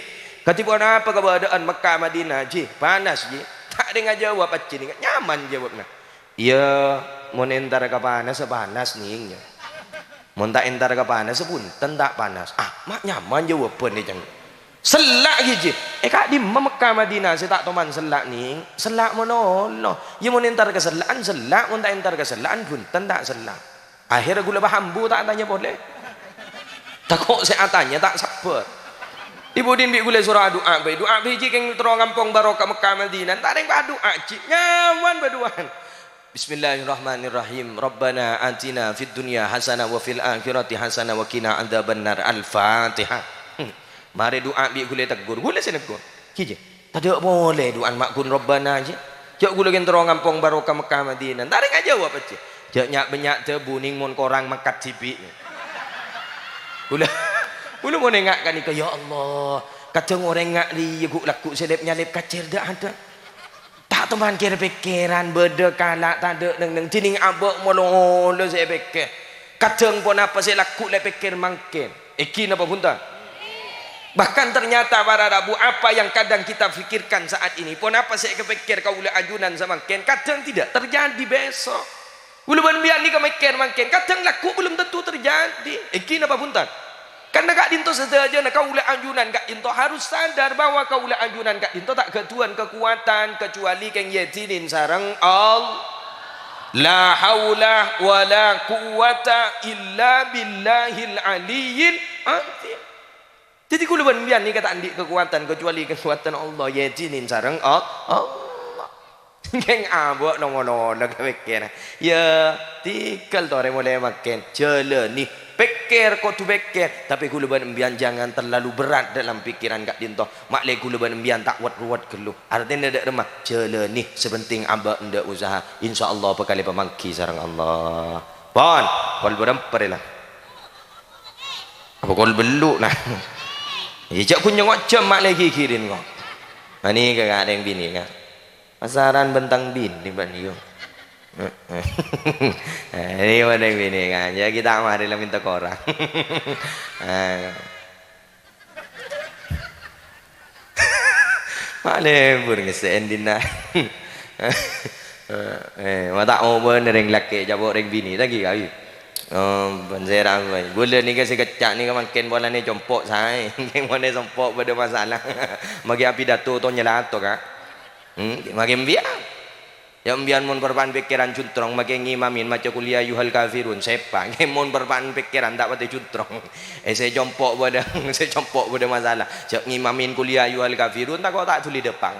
kadhi ponapa kabâdâ'ân Mekkah Madinah, Ji? Panas, Ji?" Ta' rèng ajâwâb, "Ajjhi nèka nyaman," jâwâbbhâ. "Iyâ, mon èntara ka panas, panas, Nèng." Mon ta' entar ka panas, bhunten ta' panas. Ah, ma' nyaman jâwâbhân è cèng. Sella' ghi' jiyâ. È ka'dimma Mekkah Madinah sè ta' toman sella' nèng? Sella' malolo. Iyâ mon entar ka sella'an, sella', mon ta' entar ka sella'an, bhunten ta' sella'. Akhèrra ghulâ bâ' ambu ta' atanya polè. Tako' sè atanya ta' sabbhâr. Dhi-budhina bi' ghulâ soro adu'a bhâi. Du'a bhâi jiyâ kèng terro ngampong barokah Mekkah Madinah. Ta' rèng bâ' adu'a jiyâ. Nyaman bâ' du'ana. Bismillahirrahmanirrahim. Rabbana atina fid dunya hasanah wa fil akhirati hasanah wa qina adzabannar. Al-Fatihah. Hmm. Marè du'a bi' ghulâ ètegghur. Ghulâ sè negghur. Ghi jiyâ. Tadâ' polè du'ana ma' ghun Rabbana jiyâ. Jhâ' ghulâ kèng terro ngampong barokah Mekkah Madinah. Ta' rèng ajâwâb jiyâ. Jhâ' nya'-bânnya' dhâbu nèng mon korang mangkat dhibi'. Ghulâ, ghulâ mon enga' ka'nèka, ya Allah. Kadhâng orèng nga' rèya ghu'-lagghu' sè lep-nyalep kacèr dâ'-adâ'. Ta' toman kèr-pèkkèran, bâdâ kala' tadâ' neng-enneng, dhinèng abâ' malolo sè èpèkkèr. Kadhâng ponapa sè lagghu' la èpèkkèr mangkèn. Èngghi napa bhunten? Bahkan ternyata para rabu, apa yang kadang kita pikirkan saat ini, ponapa sè èkapèkkèr kaulâ ajunan samangkèn, kadhâng tidak terjadi besok. Ghulâ bân embiyân nèka mèkkèr mangkèn, kadhâng lagghu' belum tentu terjadi. Èngghi napa bhunten? Karena ka'dinto sadhâjâna kaulâ ajunan ka'dinto harus sadar bahwa kaulâ ajunan ka'dinto ta' ghâdhuwân kakowadhân kacuali kèng yadinin sareng Allah. La haula wa la quwwata illa billahil aliyyil azim. Dhâddhi ghulâ bân embiyân nèka ta' andi' kakowadhân kacuali kakowadhân Allah, yadinin sareng Al-, Allah. Kèng abâ' no-malolo ka pèkkèran. Ya, tèghâl torè molè mangkèn. Jhâlâni. Pèkkèr, kodhu pèkkèr. Tapè ghulâ bân embiyân jangan terlalu berat dalam pikiran ka'dinto. Ma'lè ghulâ bân embiyân ta' wet-ruwet ghâllu. Artèna dâ' remma, jhâlâni. Sè pentèng abâ' endâ' usaha. Insyaallah bhâkal èpamangghi sareng Allah. Pon, kol bârâmpa rè la. Apa kol bellu', nah. Iyâ, jhâ' ghun nyèngo' jhâm ma'lè ghighirèn, kok. Nah, nèka, Ka', rèng binè', Ka'. Pasaran bân tang binè' bân iyâ. Heeh. Eh, ini mana ini kan? Ya, kita mari lah minta korang. Ah. Ma'lè bur ngessè'è dinna. Eh, ma' ta' obân rèng lakè', jhâ' rèng binè' ta' ghi' kawi. Oh, bân sèra, bân. Ghulâ nèka sè kècca' nèka mangkèn polana compo' saè. Mangkèn polana compo' bâdâ masalah. Maghi apidato to nyalato, Ka'. Hmm, maghi embiyân. Ya, embiyân mon parpa'an pèkkèran cuntrong, makè ngimamin maca Qul ya ayyuhal kafirun, sèpa. Ngghi, mon parpa'an pèkkèran ta' patè cuntrong. Eh, sè compo' bâdâ, sè compo' bâdâ masalah. Jhâ' ngimamin Qul ya ayyuhal kafirun, tako' ta' dhuli dâpang.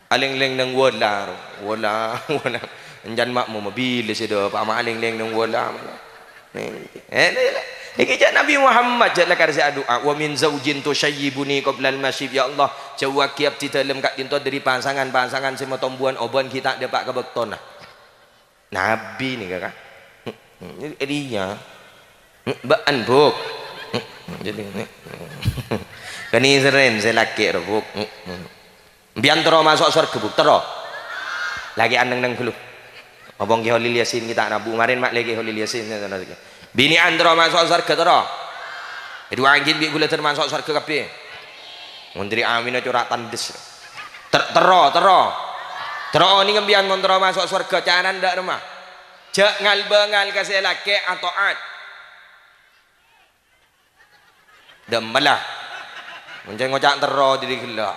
Alèng-lèng neng wala, ro. Wala, wala. Enjân ma'mum, bilâ sè dâpa', ma' alèng-lèng neng wala. Nèng, eh, nèng, nèng, nèng, jhâ' Nabi Muhammad, jhâ' lakar sè adu'a, "Wa min zaujin tusyayyibuni qablal masyib." Ya Allah, jhâuwâghi abdhi dâlem ka'dinto dâri pasangan-pasangan sè matombuwân obân ghi' ta' dâpa' ka bâktona. Nabi nèka, Ka'. Iyâ. Bâ'ân, Bu'. Jadi, kaniserrèn sè lakè', ro, Bu'. Embiyân terro maso' sowarghâ, Bu'? Terro. Lakè'an neng-neng ghâllu. Apa Kè Kholil Yasin ghi' ta' rabu, marèn ma' lakè' Kè Kholil Yasin. Binè'an terro maso' sowarghâ, terro. Èdu'aaghi bi' ghulâ ter maso' sowarghâ kabbhi. Mon dâri aminna cora' tandhes. Ter-, terro, terro. Terro onèng embiyân mon terro maso' sowarghâ, carana dâ' remma. Jhâ' ngal-bângal ka sè lakè', ata'at. Dâmmella. Ngoca'-ngoca' terro dâri ghellâ'.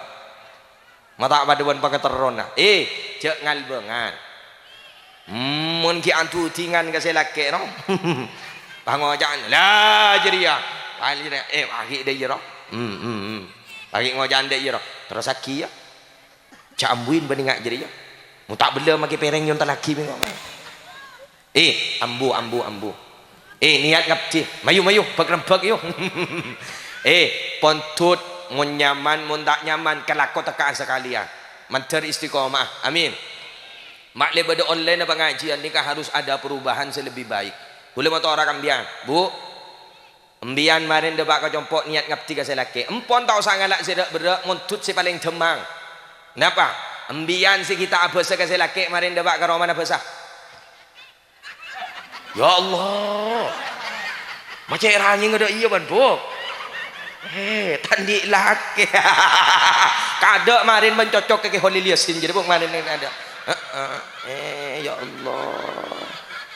Ma' ta' padâ bân pangaterrona. Eh, jhâ' ngal-bângal. Hmm, mon ghi' adudingan ka sè lakè', no. Pangoca'an, "La, jârèya." Wali, eh, paghi' dâ' iyâ, ro. Hmm, hmm, hmm. Paghi' ngoca'an dâ' iyâ, ro. Terrossaghi, yâ. Jhâ' ambuin bânnè nga' jârèya. Mon ta' bellâ makè pèrèng èontallaghi, mèngo. Eh, ambu, ambu, ambu. Eh, niyat ngabdi. Mayu, mayu, bâk-rembâk, yu. Eh, pondhut, mon nyaman, mon ta' nyaman, kalako tekka'a sakalèyan. Mandhâr istiqomah. Amin. Ma'lè bâdâ online pangajiân nèka harus ada perubahan sè lebih baik. Ghulâ matora ka embiyân, Bu. Embiyân marèn dâpa' ka compo' niyat ngabdi ka sè lakè'. Empon ta' osa ngala' sè râ'-berrâ', mondhut sè palèng dhâmmang. Napa? Embiyân sè ghi' ta' abhâsa ka sè lakè', marèn dâpa' ka romana bhâsa. Ya Allah. Ma' cè' ranyèngnga dâ' iyâ, bân, Bu'. Eh, ta' andi' lakè'. Kadâ' marèn bân cocok ka Kè Kholil Yasin, jârèya, Bu', marèn nèng adâ'. Heeh. Eh, ya Allah.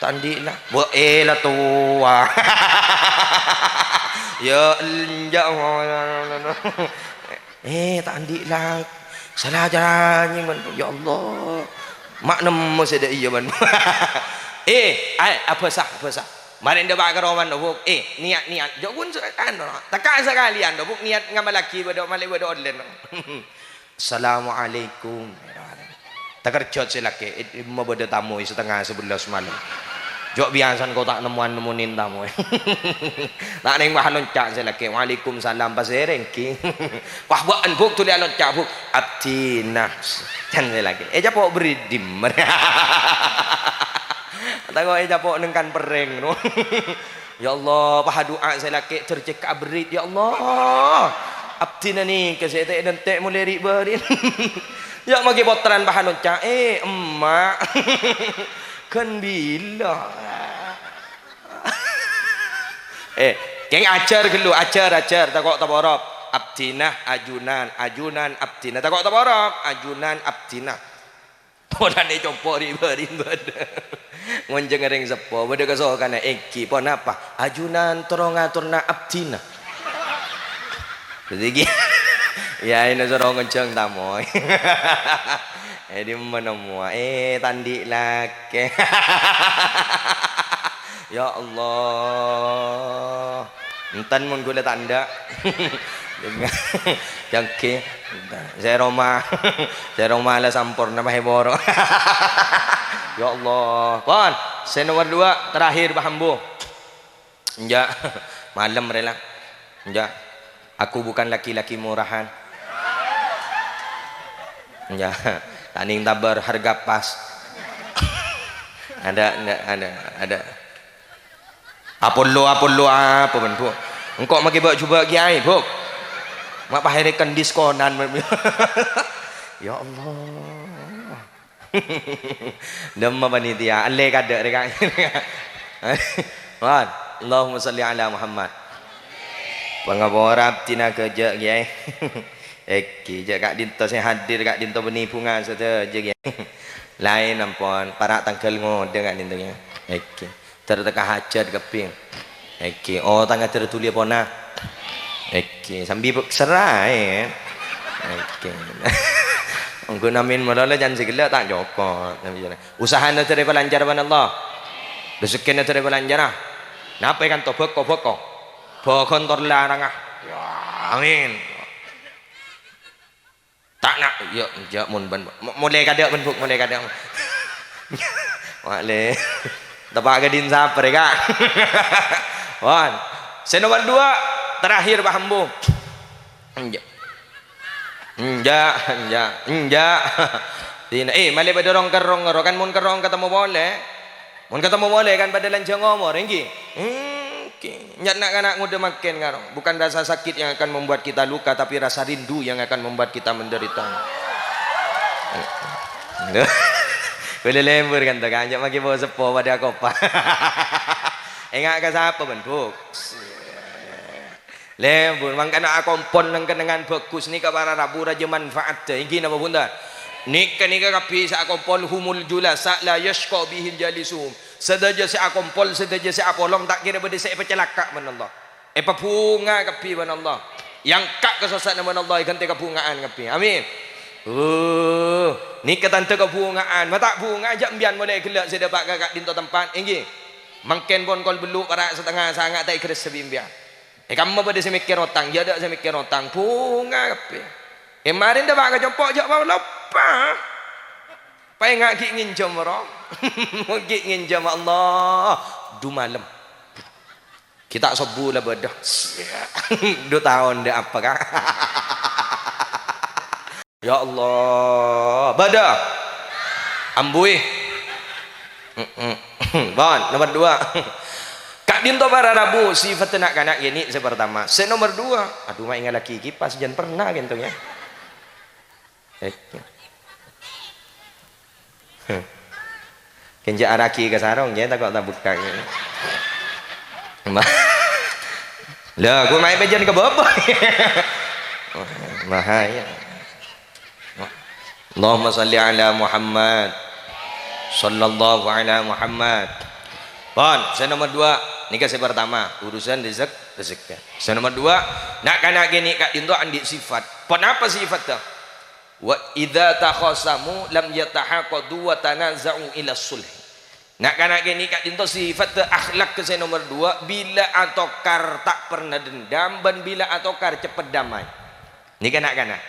Ta' andi' la. Wa, eh, la towa. Ya, enja'. Eh, ta' andi' la. Sala janyèng, man. Ya Allah. Ma' nemmo sè dâ' iyâ, man. Eh, aè, abhâsa, abhâsa. Marè ndâ' pa' ka romana, Bu'. Eh, niat-niat. Jhâ' ghun, anu, tekka' sakalèyan, Bu'. Niat ngamallaghi bâdâ, malè bâdâ online. "Assalamualaikum." Takerjot sè lakè', "Dimma bâdâ tamoy satengnga sabellâs malem? Jhâ' biyasana engko' ta' nemmowan nemmonè tamoy." Ta' nèng wah lonca' sè lakè', "Waalaikumsalam, pasèra ènggi?" "Wah, bâ'na, Bu', dhuli alonca', Bu'." "Abdhina." Can sè lakè', "Ècapo' bherri' dimma?" Tako' ècapo' nèng kan perrèng, no. Ya Allah, pas adu'a sè lakè' dâr cè' ka aberrit, "Ya Allah, abdhina nèka sè ètè'-dântè' molaè ri'-bâri'." Ya, maghi pottrana pas alonca', "Eh, emma'." Ghân bilâ. Eh, kèng ajhâr ghâllu, ajhâr, ajhâr, tako' taporop. Abdhina, ajunan, ajunan, abdhina, tako' taporop, ajunan, abdhina. Polana compo' ri'-bâri' bâdâ. Ngonjhâng orèng seppo, bâdâ kasokanna, ènggi ponapa? Ajunan terro ngatorna abdhina. Dhâddhi ghi-, yâ, èno soro ngonjhâng tamoy. Eh, dimma nemmowa? Eh, ta' andi' lakè'. Ya Allah. Enten mon ghulâ ta' endâ'. Jângkè. Sè roma. Sè roma la samporna, ma' è boro'. Ya Allah. Pon, sè nomor dua, terakhir, Bah Ambo. Enja'. Malem rè la. Enja'. Aku bukan laki-laki murahan. Enja'. Ta' nèng tabâr harga pas. Ada, ada, ada, ada. Apollo, apollo apa, men, Bu'? Engko' maghi bâ'-jubâ' kèyaè, Bu'. Ma' pahereken diskonan, men. Ya Allah. Dimma panitia, allè kadâ' rè, Ka'. Wan, Allahumma shalli ala Muhammad. Pangapora abdhina ghâjâ', kèyaè. Ènggi, jhâ' ka'dinto sè hadir, ka'dinto bânnè bhunga sadhâjâ, kèyaè. Laèn ampon, para' tangghâl ngodâ ka'dinto, kèyaè. Ènggi. Dâr tekka hajat kabbhi. Ènggi, otangnga dâr dhuli pona. Ènggi, sambi bu-, seraè. Ènggi. Ongghu namin malolo can sè ghellâ' ta' cokop. Usahana dâr èpalancar bân Allah. Rezekkèna dâr èpalancara. Napa è kanto bhâko-bhâko? Bhâghun tor larangnga. Ya, amin. Ta' na', ya, ya, mon bân, mo-, molaè kadâ', bân, Bu', molaè kadâ'. Wale. Teppa' ka din saper, ya, Ka'. Wan. Sè nomor dua, terakhir, Bah Ambo. Enja'. Enja', enja', enja'. Dina, eh, malè bâdâ rong-kerrong, kan mon kerrong katemmo polè. Mon katemmo polè kan padâ lanjhâng omor, ènggi? Ènggi. Nya' na'-kana' ngodâ mangkèn karo. Bukan rasa sakit yang akan membuat kita luka, tapi rasa rindu yang akan membuat kita menderita. Bâlâ lèbur kan to, Ka'? Nya' maghi po-seppo padâ akopa. Enga' ka sapa, bân, Bu'? Lèbur, mangkana akompol neng-kennengngan bhâghus nèka para rabu rajâ manfaatta. Ènggi napa bhunten? Nèka, nèka kabbhi sè akompol humul julasa la yasyqa bihil jalisuhum. Sadhâjâ sè akompol, sadhâjâ sè apolong, ta' kèra bâdâ sè èpacalaka' bân Allah. Èpabhunga kabbhi bân Allah. Èangka' kasossa'anna bân Allah, èghântè kabhunga'an kabbhi. Amin. Uh, nèka tandhâ kabhunga'an. Ma' ta' bhunga, jhâ' embiyân molaè ghellâ' sè dâpa' ka ka'dinto tempat. Ènggi. Mangkèn pon kol bellu' para' satengnga sanga' ta' ègressa bi' embiyân. È kamma bâdâ sè mèkkèr otang, jhâ' dâ' sè mèkkèr otang, bhunga kabbhi. È marèn dâpa' ka compo', jhâ' loppa. Paènga' ghi' ngènjhâm, ro. Ghi' ngènjhâm, Allah. Du malem. Ghi' ta' sobbhu la bâdâ. Du taon dâ' apa, Ka'? Ya Allah, bâdâ. Ambuwi. Mm-mm. Pon, nomor dua. Ka'dinto para rabu, sifat na'-kana' ghi' nè' sè pertama. Sè nomor dua, aduh, ma' èngallaghi kipas, jhân perna ghânto, ya. Eh. Kènja' araghi ka sarong, ya, tako' tabukka'. Ma-, lah, ghu maèn pèjhân ka bâbâ. Bahaya. Allahumma shalli ala Muhammad. Sallallahu ala Muhammad. Pon, sè nomer dua, nèka sè partama, urusan rezek-, rezeki. Sè nomer dua, na'-kana' kènè' ka'dinto andi' sifat. Ponapa sifatta? "Wa idza takhasamu lam yatahaqadu wa tanaza'u ila sulh." Na'-kana' kènè' ka'dinto sifatta akhlak sè nomer dua, bilâ atokar ta' perna dendam, bân bilâ atokar cepet damai. Nèka na'-kana'.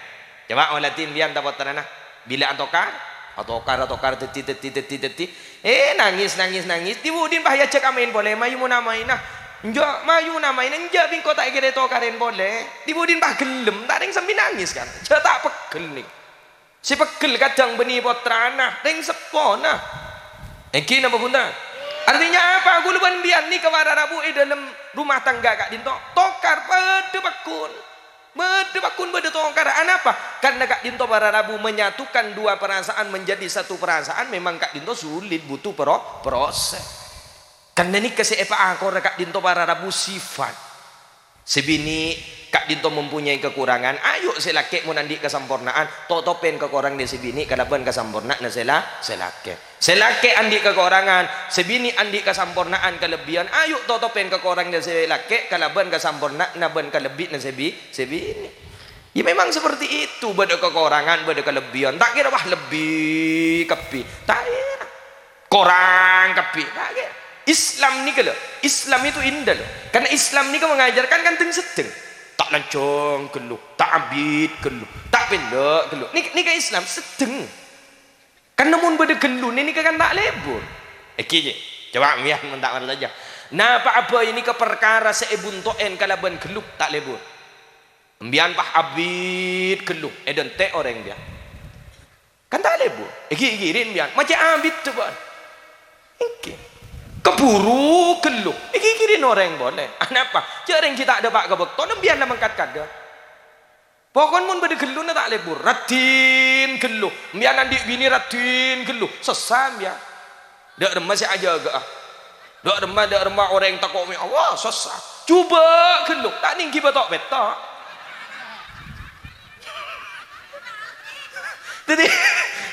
Coba olatè bi'en ta' pottrana. Bilâ atokar, atokar, atokar, dhâddhi, dhâddhi, dhâddhi, dhâddhi. Eh, nangès, nangès, nangès. Dhi-budhina pas èajhâk amaèn polè, mayu mon amaèna. Enjâ', mayu mon amaèna, enjâ' bi' engko' ta' èkèrè tokarèn polè. Dhi-budhina pas ghellem, ta' rèng sambi nangès, kan. Jhâ' ta' pegghel, nèng. Sè pegghel kadhâng bânnè pottrana, rèng seppona. Èngghi napa bhunten? Artinya apa? Ghulâ bân bi'en nèka para rabu è dâlem rumah tangga ka'dinto. Tokar padâ pagghun. Bâdâ pagghun bâdâ tokar. Anapa? Karena ka'dinto para rabu menyatukan dua perasaan menjadi satu perasaan memang ka'dinto sulit, butuh pro-, proses. Karena nèka sè èpaakora ka'dinto para rabu sifat. Sè binè' ka'dinto mempunyai kekurangan, ayo sè lakè' mon andi' kasamporna'an, totopèn kekuranganna sè binè' kalabân kasamporna'anna sè la-, sè lakè'. Sè lakè' andi' kakorangan, sè binè' andi' kasamporna'an kalebbiyân, ayo totopèn kakoranganna sè lakè' kalabân kasamporna'anna bân kalebbiyanna sè bi-, sè binè'. Ya, memang seperti itu, bâdâ kakorangan, bâdâ kalebbiyân. Ta' kèra, "Wah, lebbi kabbhi." Ta' kèra. Korang kabbhi. Ta' kèra. Islam nèka lho, Islam itu indah lho. Karena Islam nèka mengajarkan kan dhâng-seddhâng. Ta' lanjhâng ghâllu, ta' abit ghâllu, ta' pèndhâ' ghâllu. Nèk-, nèka Islam seddhâng. Kan mon bâdâ ghâlluna nèka kan ta' lebur. Èngghi, Ji. Coba mbiyan mon ta' parcajâ. Napa'a bhâi nèka parkara sè èbunto'è kalabân ghâllu ta' lebur. Mbiyan pas abit ghâllu, èdântè' orèng mbiyan. Kan ta' lebur. Èngghi-èngghi rèn mbiyan. Macè abit coba. Èngghi. Kabhuru ghâllu. Èngghi-èngghi rèn orèng polè. Anapa? Jhâ' rèng ghi' ta' dâpa' ka bâktona mbiyan la mangkat kadâ'. Pokon mon bâdâ ghâlluna ta' lebur, raddhin ghâllu. Mbiyan andi' binè raddhin ghâllu, sossa mbiyan. Dâ' remma sè ajâgâ'â? Dâ' remma, dâ' remma orèng tako' mè', wah, sossa. Jhubâ' ghâllu, ta' nèngghi bâto'-pèto'. Dhâddhi,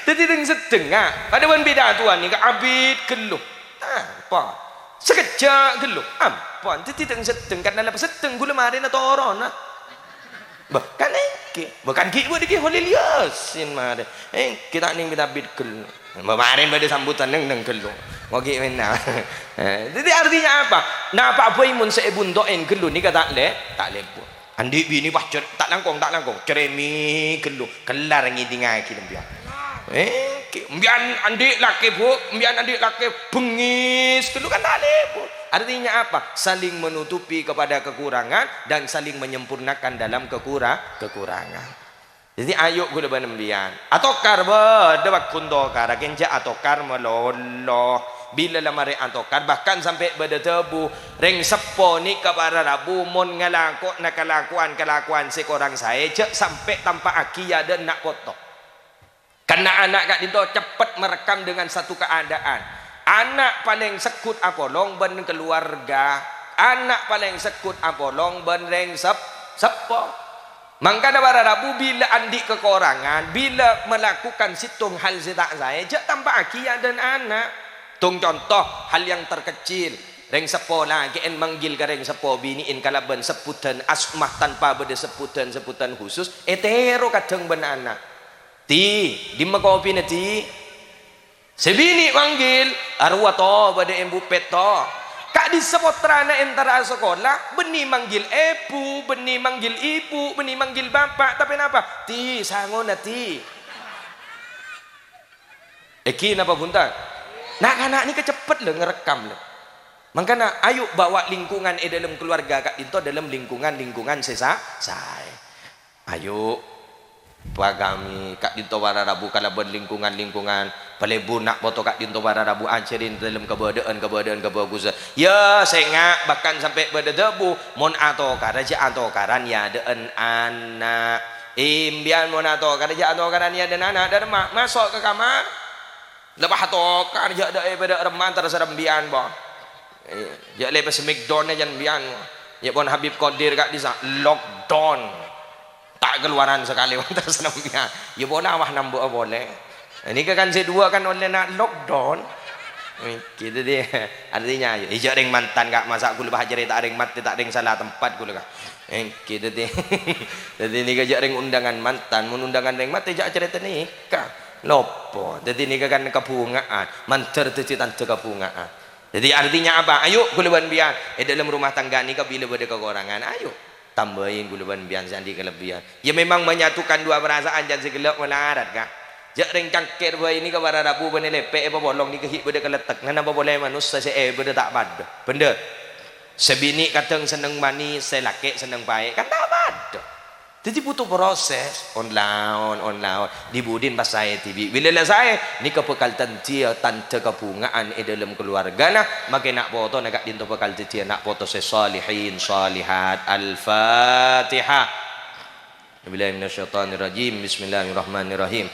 dhâddhi dhâng-seddhâng, ah. Padâ bân bid'ah towan nèka abit ghâllu. Apa? Sakejjhâ' ghâllu. Ampon, dhâddhi dhâng-seddhâng, karna la seddhâng ghulâ marèna toronna. Bâh, kan èngghi. Bâh, kan ghi' bâdâ Kè Kholil Yasin marè. Èngghi ta' nèng bit-abit ghâllu. Bâh, marèn bâdâ sambutan neng-neng ghâllu. Ngogi' mènna. Eh, dhâddhi artinya apa? Napa bhâi mon sè èbunto'è ghâllu nèka ta' lè-, ta' lebur. Andi' binè pas cer-, ta' langkong, ta' langkong. Cerèmè ghâllu. Kellar ngèdingngaghi sampèyan. Eh, ki-, mbiyan andi' lakè, Bu, mbiyan andi' lakè bengngès, ghâllu kan ta' lebur. Artinya apa? Saling menutupi kepada kekurangan dan saling menyempurnakan dalam kekura-, kekurangan. Dhâddhi, ayo ghulâ bân embiyan. Atokar, bâdâ pagghun tokara, kèng jhâ' atokar malolo. Bilâ la marè atokar, bahkan sampè' bâdâ dhâbu, rèng seppo nèka para rabu mon ngalako'na kalakowan-kalakowan sè korang saè, jhâ' sampè' tampa'aghi è adâ'na na' poto. Karna ana' ka'dinto ceppet merekam dengan satu keadaan. Ana' palèng segghut apolong bân keluarga. Ana' palèng segghut apolong bân rèng sep-, seppo. Mangkana para rabu bilâ andi' kakorangan, bilâ malakukan sèttong hal sè ta' saè, jhâ' tampa'aghi è adâ'na ana'. Tong conto, hal yang terkecil. Rèng seppo lakè'en manggil ka rèng seppo binè'en kalabân sebbhudhân asma tanpa bâdâ sebbhudhân-sebbhudhân khusus, ètèro kadhâng bân ana'. "Ti, dimma kopina, Ti?" Sè binè' manggil, "Arowa, To, bâdâ Embu' Pèt, To." Ka'dissa' pottrana èntara asakola, bânnè manggil Ebu, bânnè manggil Ibu, bânnè manggil Bapa', tapè napa? "Ti, sangona, Ti." Èngghi napa bhunten? Na'-kana' nèka ceppet lho ngarekkam lho. Mangkana ayo bawa lingkungan è dâlem keluarga ka'dinto dâlem lingkungan-lingkungan sè sa-, saè. Ayo pagami ka'dinto para rabu kalabân lingkungan-lingkungan palebur na' poto ka'dinto para rabu ajhâri dâlem kabâdâ'ân-kabâdâ'ân kabhâghusân. Yâ, sènga', bahkan sampè' bâdâ dhâbu, mon atokara jhâ' atokaran è adâ'ân ana'. Embiyan mon atokara jhâ' atokaran è adâ'ân ana', dâ' remma maso' ka kamar. Lepas atokar, jhâ' dâ' è bâdâ remma terserah embiyan, bo. Eh, jhâ' lèbât smackdown jhân embiyan. Yâ pon Habib Qadir ka'dissa', lockdown. Ta' kaluaran sakalè, terserah embiyan. Yâ pola wah nambu'â polè. Nèka kan sè duwâ' kan ollèna lockdown. Èngghi, dhâddhi, artinya, ayo, jhâ' rèng mantan, Ka', masa' ghulâ bâ' carèta rèng matè, ta' rèng sala tempat ghulâ, Ka'. Èngghi, dhâddhi, dhâddhi nèka jhâ' rèng undangan mantan, mon undangan rèng matè jhâ' carèta nèka. Loppo. Dhâddhi nèka kan kabhunga'an, mandhâr dhâddhi tandhâ kabhunga'an. Dhâddhi artinya apa? Ayo, ghulâ bân biyân, è dâlem rumah tangga nèka bilâ bâdâ kakorangan, ayo. Tambâi ghulâ bân biyân sè andi' kalebbiyân. Ya, memang menyatukan dua perasaan, can sè ghellâ' malarat, Ka'. Jhâ' rèng cangkèr bhâi nèka para rabu bânnè lèpè' èpapolong nèka ghi' bâdâ kalettekna, napa polè manossa sè èbâdâ ta' padâ. Bhender. Sè binè' kadhâng senneng manis, sè lakè' senneng paè', kan ta' padâ. Dhâddhi butuh proses, on-laon, on-laon. Dhi-budhina pas saè dhibi'. Bilâ la saè, nèka bhâkal tandhiyâ tandhâ kabhunga'an è dâlem kaluwargana, makè na' potona ka'dinto bhâkal dhâddhiyâ na' poto sè shalihin, shalihat. Al-Fatihah. A'udzubillahi minasyaitonirrajim. Bismillahirrahmanirrahim.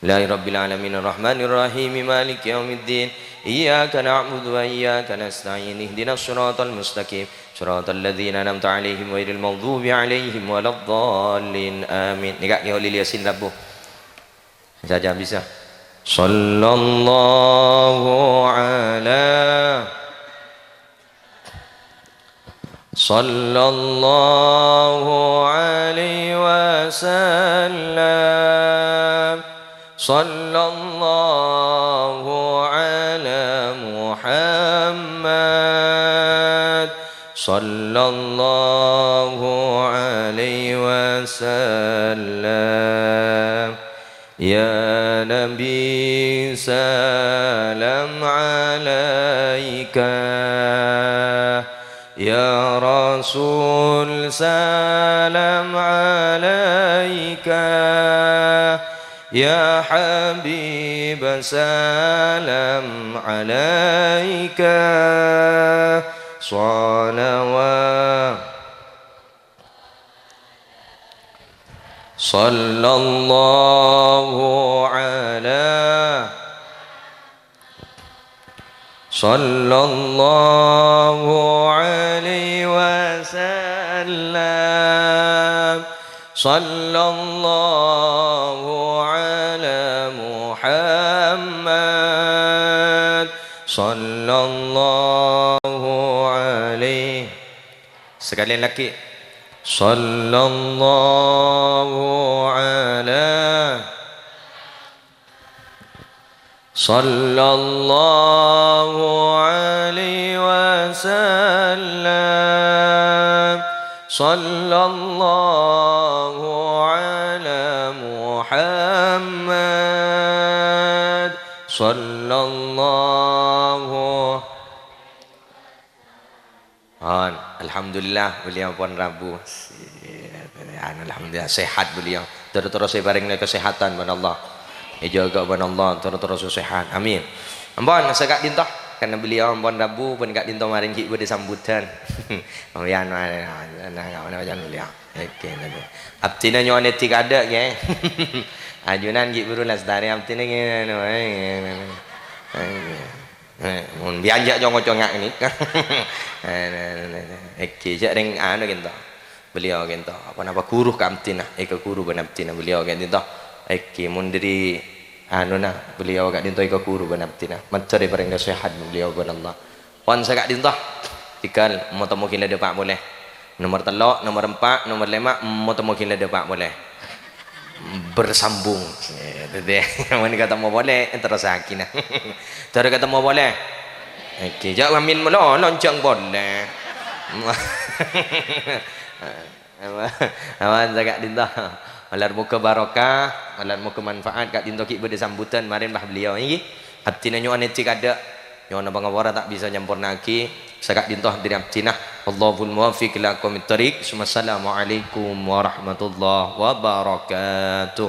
Alhamdulillahirabbil alamin, arrahmanirrahim, maliki yaumiddin. Iyyaka na'budu wa iyyaka nasta'in. Ihdinas siratal mustaqim. Siratal ladzina an'amta 'alaihim ghairil maghdubi 'alaihim waladdallin. Amin. Nèka nèko Lil Yasin Rabu. Saja bisa. Sallallahu ala Sallallahu alaihi wasallam. Sallallahu ala Muhammad. Sallallahu alaihi wasallam. Ya Nabi, salam alaika. Ya Rasul, salam alaika. Ya Habib, salam alaika. Salawat. Sallallahu ala, sallallahu alaihi wasallam. Sallallahu ala Muhammad. Sallallahu alaihi Sekali lagi. Sallallahu ala, sallallahu alaihi wasallam. Sallallahu ala Muhammad. Sallallahu Pon, alhamdulillah, beliau pon rabu. Anu, alhamdulillah, sehat beliau. Terus-terus èparèngana kesehatan bân Allah. Èjâgâ bân Allah, terus-terus sehat. Amin. Ampon, saka'dinto. Karena beliau ampon rabu, pon ka'dinto marèng ghi' bâdâ sambutan. Ampon, beliau. Oke, abdhina nyo'on èdhi kadhâ', Kè. Ajunan ghi' buru lastarè abdhina ngènè, anu, ae, ngènè, ae. Eh, mon biyân jhâ' congo-conga' ghânèka. Eh, nè, nè, nè, nè. Èngghi, jhâ' rèng anu ghânto. Beliau ghânto. Apa-napa ghuru ka abdhina, èka ghuru bân abdhina beliau ghânto. Èngghi, mon dâri anuna, beliau ka'dinto èka ghuru bân abdhina. Mandhâr èparèngana sehat beliau bân Allah. Pon saka'dinto. Tigal, mo-temmo ghilâ dâpa' polè. Nomor tello', nomor empa', nomor lèma', mo-temmo ghilâ dâpa' polè. Bersambung. Mon katemmo polè, terrossaghi, nah. Terro katemmo polè. Èngghi, jhâ' amin malolo, lonjhâng polè. Aman, aman, saka'dinto. Malar moghâ barokah, malar moghâ manfaat, ka'dinto ghi' bâdâ sambutan, marèn, bah, beliau, èngghi. Abdhina nyo'on èdhi kadhâ'. Nyo'ona pangapora ta' bisa nyampornaaghi. Saka'dinto dâri abdhina. Wallahul muwaffiq ila aqwamit thariq. Tsummassalamualaikum warahmatullahi wabarakatuh.